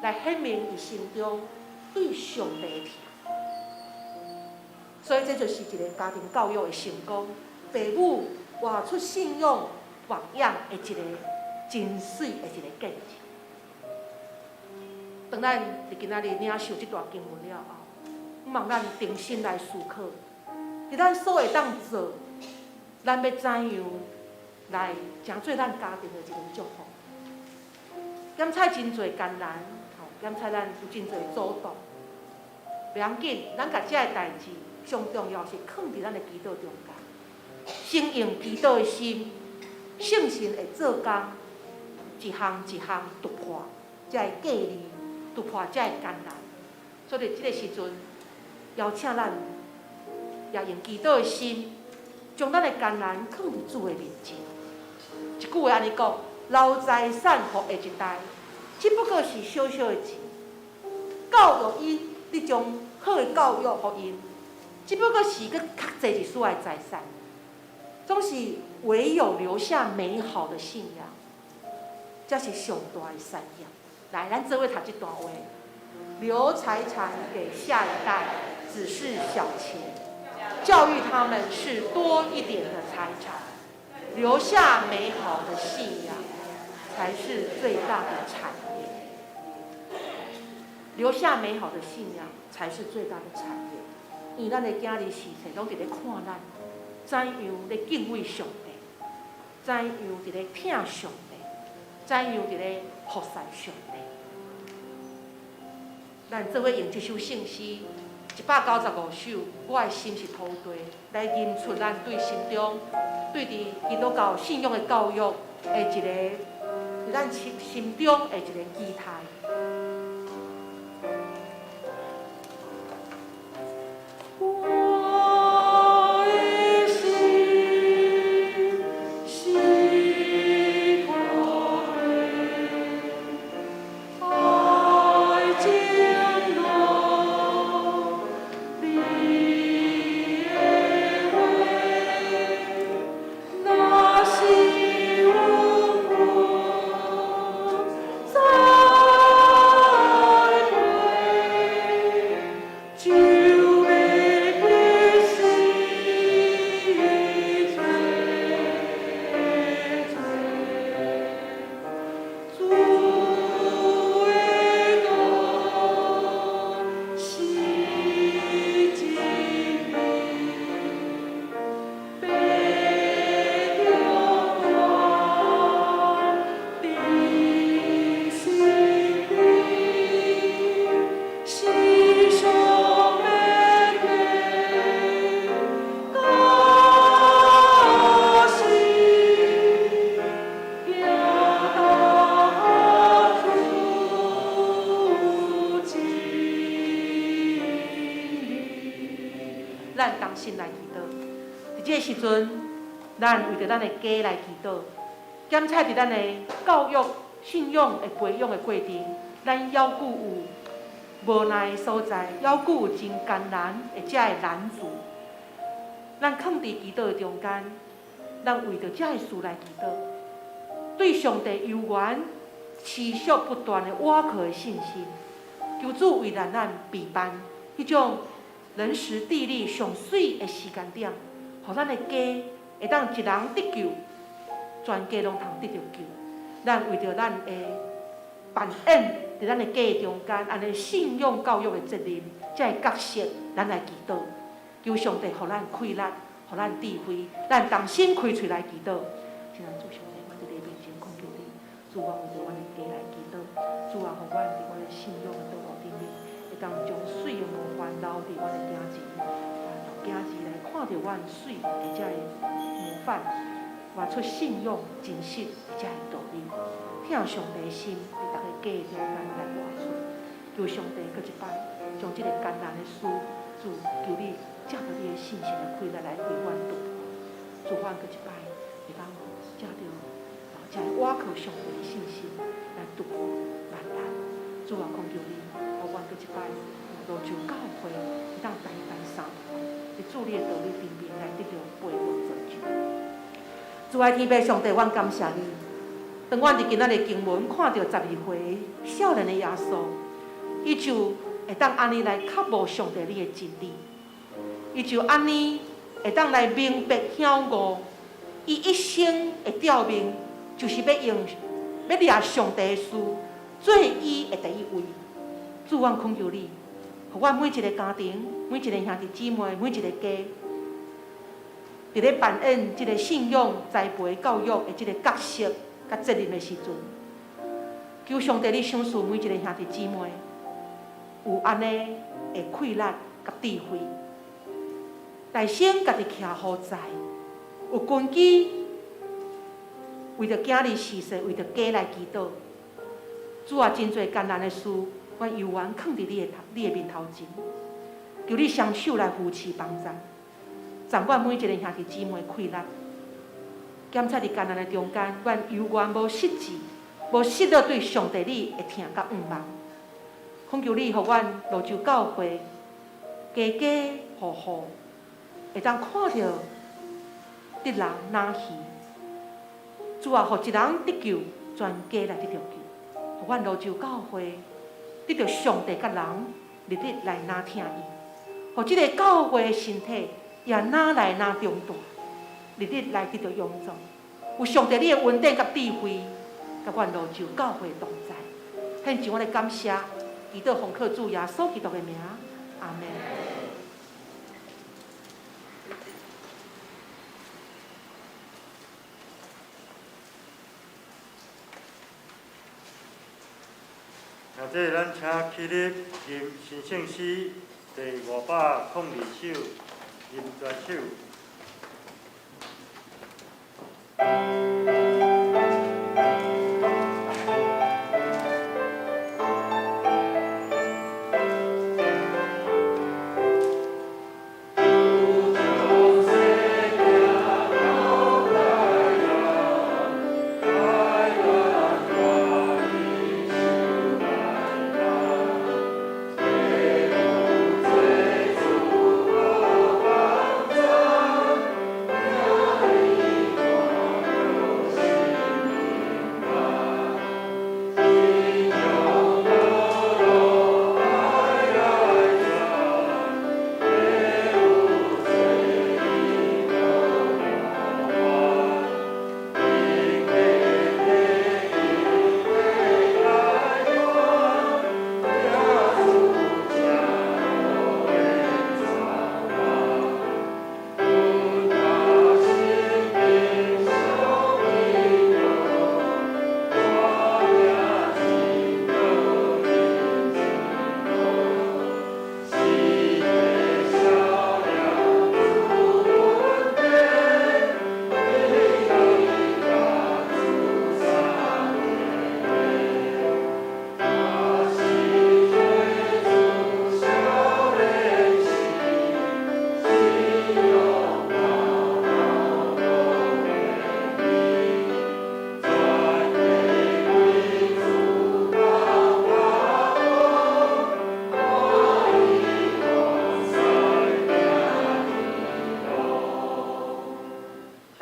Speaker 6: 來顯明伊心中對上帝的疼。所以這就是一個家庭教育的成功，父母活出信仰榜樣的一個真媠的一個見證。當咱佇今仔日領受這段經文了後，望咱重新來思考，佇咱所會當做，咱欲怎樣來成做咱家庭的一個祝福？檢採真濟艱難，吼，檢採咱有真濟阻擋，袂要緊，咱共這个代誌上重要是囥佇咱的祈禱中間，先用祈禱的心，聖神會做工，一項一項突破這个隔離，突破這个艱難。所以這个時陣，邀請咱也用祈禱的心，將咱的艱難囥佇主的面前。一句話按呢講：留財產予下一代，只不過是小小的錢。教育𪜶，你將好的教育予𪜶，只不過是閣較濟一絲的財產。總是唯有留下美好的信仰，才是上大的產業。來，咱做伙讀這段話：留財產給下一代，只是小錢；教育他們是多一點的財產。留下美好的信仰，才是最大的產業。留下美好的信仰，才是最大的產業。因為咱的囝兒時勢攏佇咧看咱，怎樣咧敬畏上帝，怎樣佇咧疼上帝，怎樣佇咧服侍上帝。咱做伙用這首聖詩195首，我的心是土地，來吟出咱對心中對佇基督教信仰的教育的一個，咱心中的一個期待。我的心是土地，愛情路你的話，若是有魂再回，就欲歸死做做。主的道是真理，白中光佇心底，世上免的假死，行到主真理。咱同心來祈禱。佇這个時陣，咱為著咱的家來祈禱，檢採佇咱的教育、信仰的培養的過程，咱猶閣有無奈的所在，猶閣有真艱難的這个難處。咱囥佇祈禱的中間，咱為著這个事來祈禱，對上帝猶原持續不斷的倚靠的信心，求主為咱咱備辦彼種人時地利上媠的時間點，予咱的家會當一人得救，全家攏通得著救。咱為著咱的扮演佇咱的家的中間，按呢信仰教育的責任，這个角色，咱來祈禱，求上帝予咱氣力，予咱智慧，咱同心開喙來祈禱。親愛的主上帝，阮佇你面前懇求你，主，我為著阮的家來祈禱，主啊，予阮佇阮的信仰的道路頂面，會當將媠的模範留佇阮的囝兒，予囝兒來看著阮媠的這个模範，活出信仰真實的這个道理。疼上帝的心，佇逐个家的中間來活出。求上帝閣一擺，將這个艱難的事，主求你藉著你的信心的氣力來為阮突破。主，阮閣一擺會當藉著這个倚靠上帝的信心來突破萬難。主啊，懇求你，予阮閣一擺蘆洲教會會當單單三團，佇主你的道理頂面來得著培育造就。主愛天父上帝，阮感謝你。當阮佇今仔日經文看著12歲少年的耶穌，伊就會當按呢來渴慕上帝你的真理，伊就按呢會當來明白曉悟，伊一生的吊命就是欲用欲掠上帝的事做伊的第一位。主，阮懇求你，予阮每一个家庭、每一个兄弟姊妹、每一个家，佇咧扮演這个信仰栽培教育的這个角色佮責任的時陣，求上帝你賞賜每一个兄弟姊妹有按呢的氣力佮智慧，來先家己徛好在，有根基，為著囝兒事實，為著家來祈禱。主啊，真濟艱難的事，阮猶原囥佇你的面頭前，求你雙手來扶持幫助，贈阮每一個兄弟姊妹氣力。檢查佇艱難的中間，阮猶原無失志，無失落對上帝你的疼佮向望。懇求你，予阮蘆洲教會家家戶戶會當看著得人若魚。主啊，予一人得救，全家來得著救。予阮蘆洲教會得著上帝佮人日日來若疼伊，予這个教會的身體也若來若長大，日日來得著勇壯。有上帝你的恩典佮智慧，佮阮蘆洲教會同在。獻上阮的感謝，祈禱奉靠主耶穌基督的名，阿們。
Speaker 3: 现在咱請起立吟神聖詩第502首，吟全首。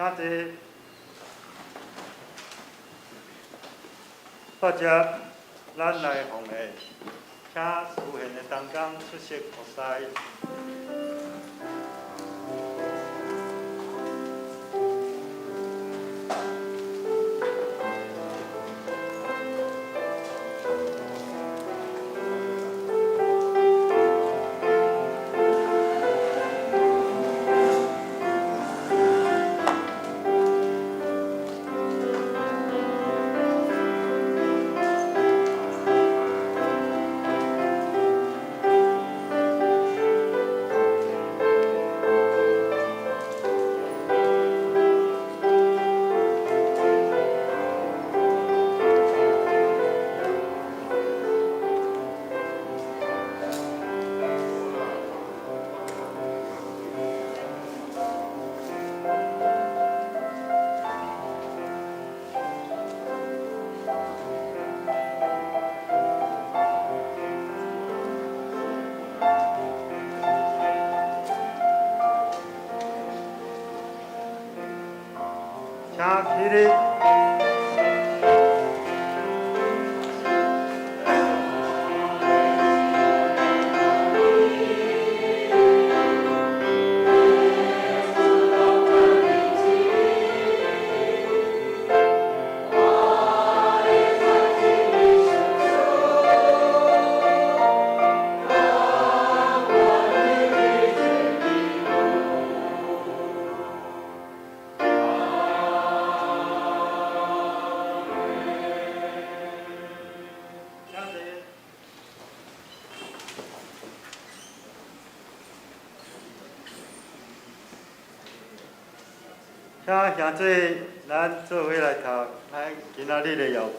Speaker 3: 請坐。大家，咱來奉獻，請司獻的同工出席服侍。請起立。請坐。請兄弟，咱做伙來讀咱今仔日的遙句。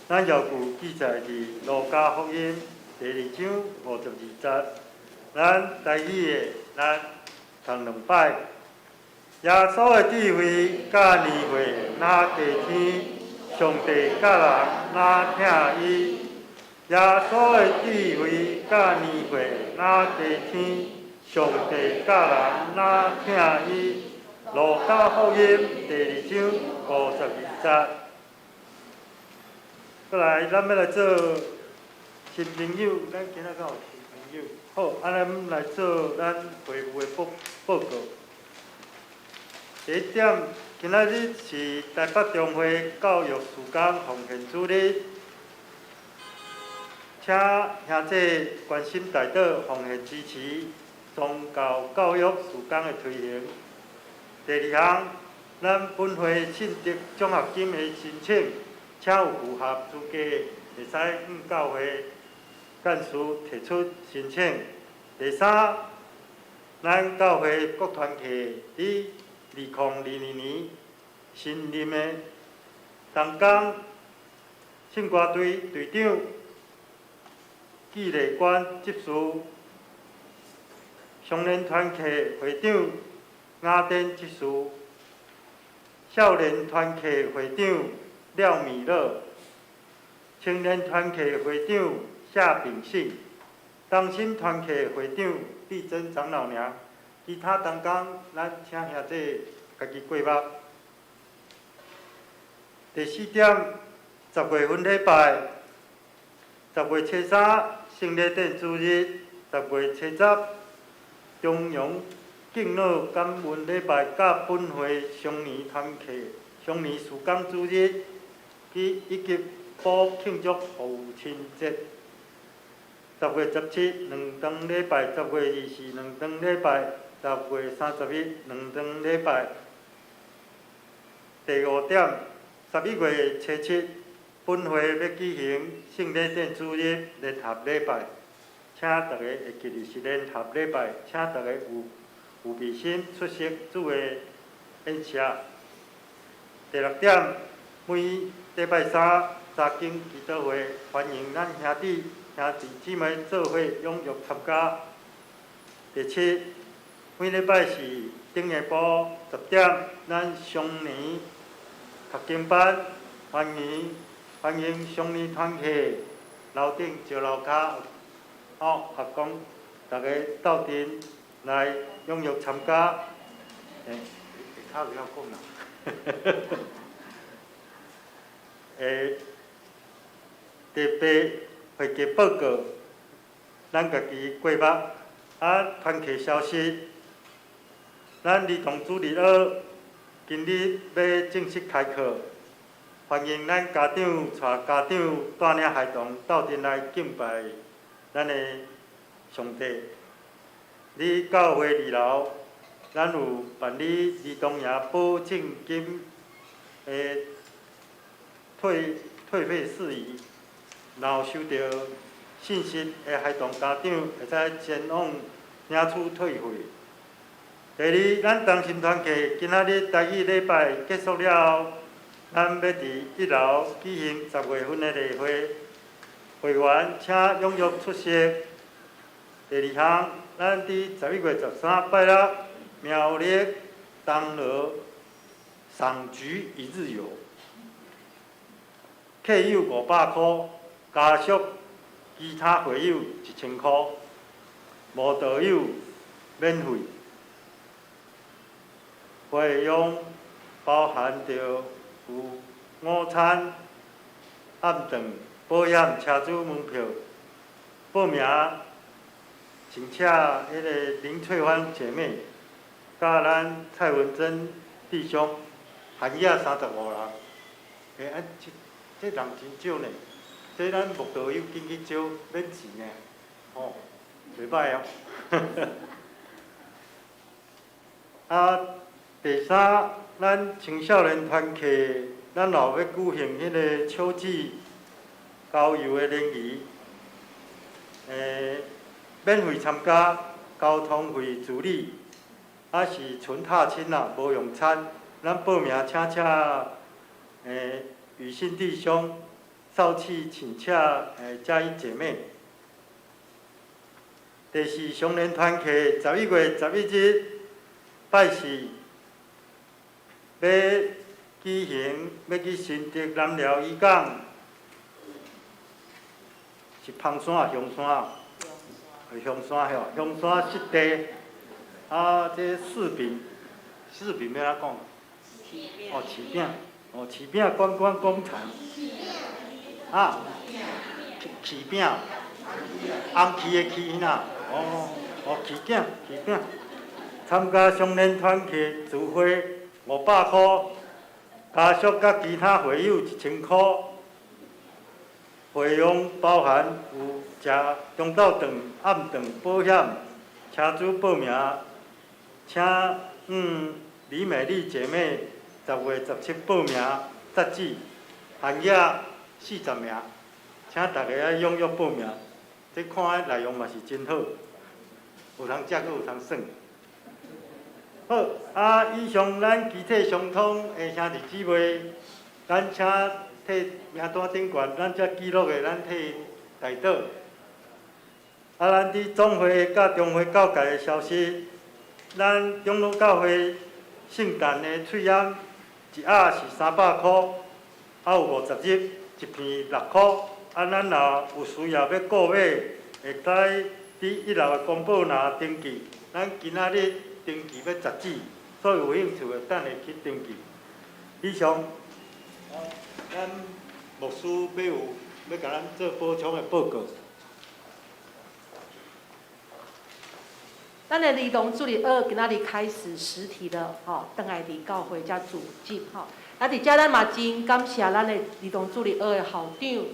Speaker 3: 咱遙句記載佇路加福音第二章52節。咱台語的，咱讀兩擺。耶穌的智慧佮年歲若加添，上帝佮人若疼伊。耶穌的智慧佮年歲若加添，上帝佮人若疼伊。路加福音第二章52節。過來，咱欲來做新朋友，咱今仔敢有新朋友？好，咱來做咱會務的報報告。第一點，今仔日是台北中會教育事工奉獻主日，請兄弟關心代禱奉獻支持宗教教育事工的推行。第二項，咱本會信德獎學金的申請，請有符合資格的，會使向教會幹事提出申請。第三，咱教會各團契佇2022年新任的同工聖歌隊隊長紀麗娟執事，少年團契會長雅典執事，少年團契會長廖米樂，青年團契會長夏秉信，同心團契會長麗珍長老娘，其他同工，咱請兄弟家己過目。第四點，十月份禮拜，十月初三聖禮典主日，十月初十中陽敬老感恩禮拜，佮本會雙年團契雙年事工主日，及以及補慶祝父親節。十月17兩頓禮拜，十月24兩頓禮拜，十月31兩頓禮拜。第五點，11月初7，本會欲舉行聖禮典主日聯合禮拜，請大家會記得是聯合禮拜，請大家有預備心出席主的宴席。第六點，每禮拜三查經祈禱會，歡迎咱兄弟兄弟姊妹做伙踴躍參加。第七，每禮拜四頂下晡10點，咱雙年讀經班，歡迎歡迎雙年團契樓頂石樓跤，吼，學講大家鬥陣來踴躍參加。欸，下跤袂曉講啦。欸，特别会计报告，咱家己过目。啊，团契消息，咱儿童主日学今日欲正式开课，欢迎咱家长𤆬家长帶領孩童鬥陣來敬拜咱的上帝。佇教會二樓，咱有辦理兒童營保證金的退費事宜，若有收著信息的孩童家長，會使前往領取退費。第二，咱同心團契今仔日台語禮拜結束了後，咱欲佇一樓舉行十月份的例會，會員請踴躍出席。第二項，咱佇11月13拜六苗栗東螺賞菊一日遊，客友500箍，加屬其他會友1000箍，無導遊免費。費用包含著有午餐、暗頓、保險、車子門票。報名請請彼个林翠芳姐妹，佮咱蔡文珍弟兄，限額35人。欸，啊，這人真少呢，這咱慕道友緊去招，免錢呢，吼，袂䆀哦。啊，第三，咱青少年團契，咱若欲舉行彼个秋季郊遊的聯誼，免費參加，交通費自理，啊是純踏青啦，無用餐。咱報名請雨欣弟兄，少氣請請嘉義姐妹。第四，常年團契11月11日拜四，欲舉行欲去新竹南寮漁港，是枋山抑香山？香山吼，香山濕地，啊，這柿餅，柿餅欲按怎講？哦，柿餅，哦，柿餅觀光工廠。啊，柿餅，紅柿的柿呐，哦，哦，柿餅，柿餅。參加雙年團契聚會500箍，家屬佮其他會友1000箍。費用包含有食中晝頓、暗頓、保險、車主報名，請李美麗姐妹10月17報名截止，限額40名，請大家愛踴躍報名。這看的內容嘛是真好，有通食閣有通耍。好，啊，以上咱肢體相通的兄弟姊妹，咱請提名單頂懸，咱遮記錄的，咱替代禱。啊，咱佇總會佮中會教界的消息，咱長老教會聖誕的喙罨一盒是300箍，啊有50粒，一片6箍。啊，咱若有需要欲購買，會使佇一樓的公布欄登記。咱今仔日登記欲截止，所以有興趣的等下去登記。以上，咱牧師欲有欲共咱做補充的報告。
Speaker 6: 咱的兒童主日學今仔日開始實體了，吼，轉來佇教會遮組織，吼。啊，佇遮咱嘛真感謝咱的兒童主日學的校長、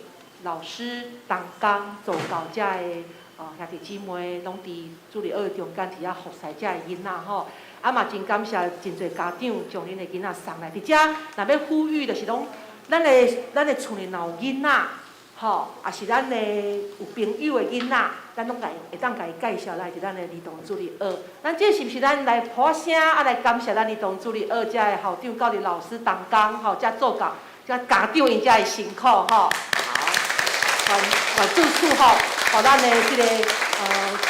Speaker 6: 老師、同工、助教遮的兄弟姊妹，攏佇主日學中間佇遐服侍遮的囡仔，吼。啊嘛真感謝真濟家長將𪜶的囡仔送來佇遮，若欲呼籲就是講，咱的厝裡若有囡仔，吼，抑是咱的有朋友的囡仔，咱攏共會當共伊介紹來佇咱的兒童主日學。咱這是毋是咱來拍聲啊？來感謝咱兒童主日學遮的校長、教育老師、同工，吼，遮助教、遮家長𪜶遮的辛苦，吼。好，願願主賜福，予咱的這个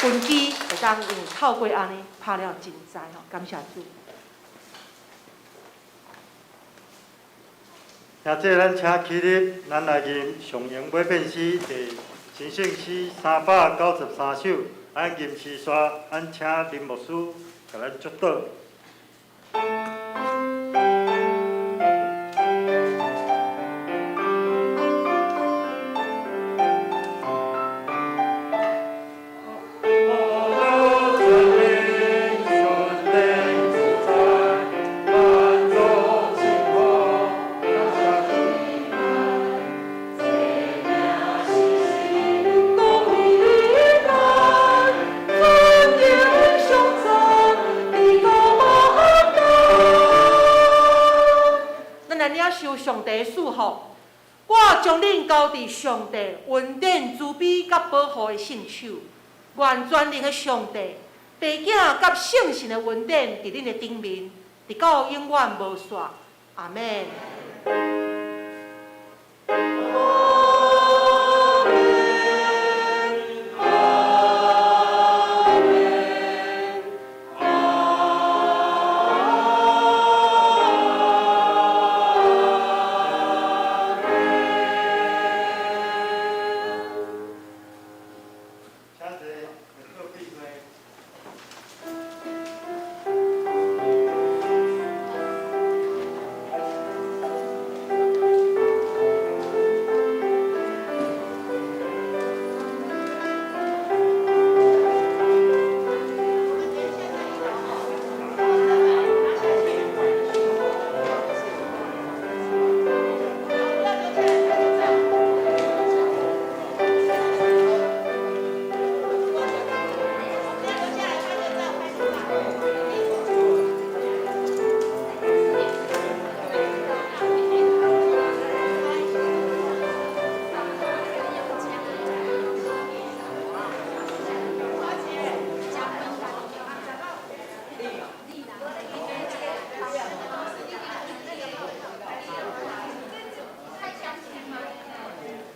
Speaker 6: 根基會當用透過按呢拍了真知，吼，感謝主。
Speaker 3: 現在咱請起立，咱來吟上榮不變詩第神聖詩393首，咱吟詩煞，咱請林牧師共咱祝禱。
Speaker 6: 領受上帝的祝福。我將恁交佇上帝恩典、慈悲佮保護的聖手。願全能的上帝、父囝佮聖神的恩典佇恁的頂面，直到永遠無煞。阿們。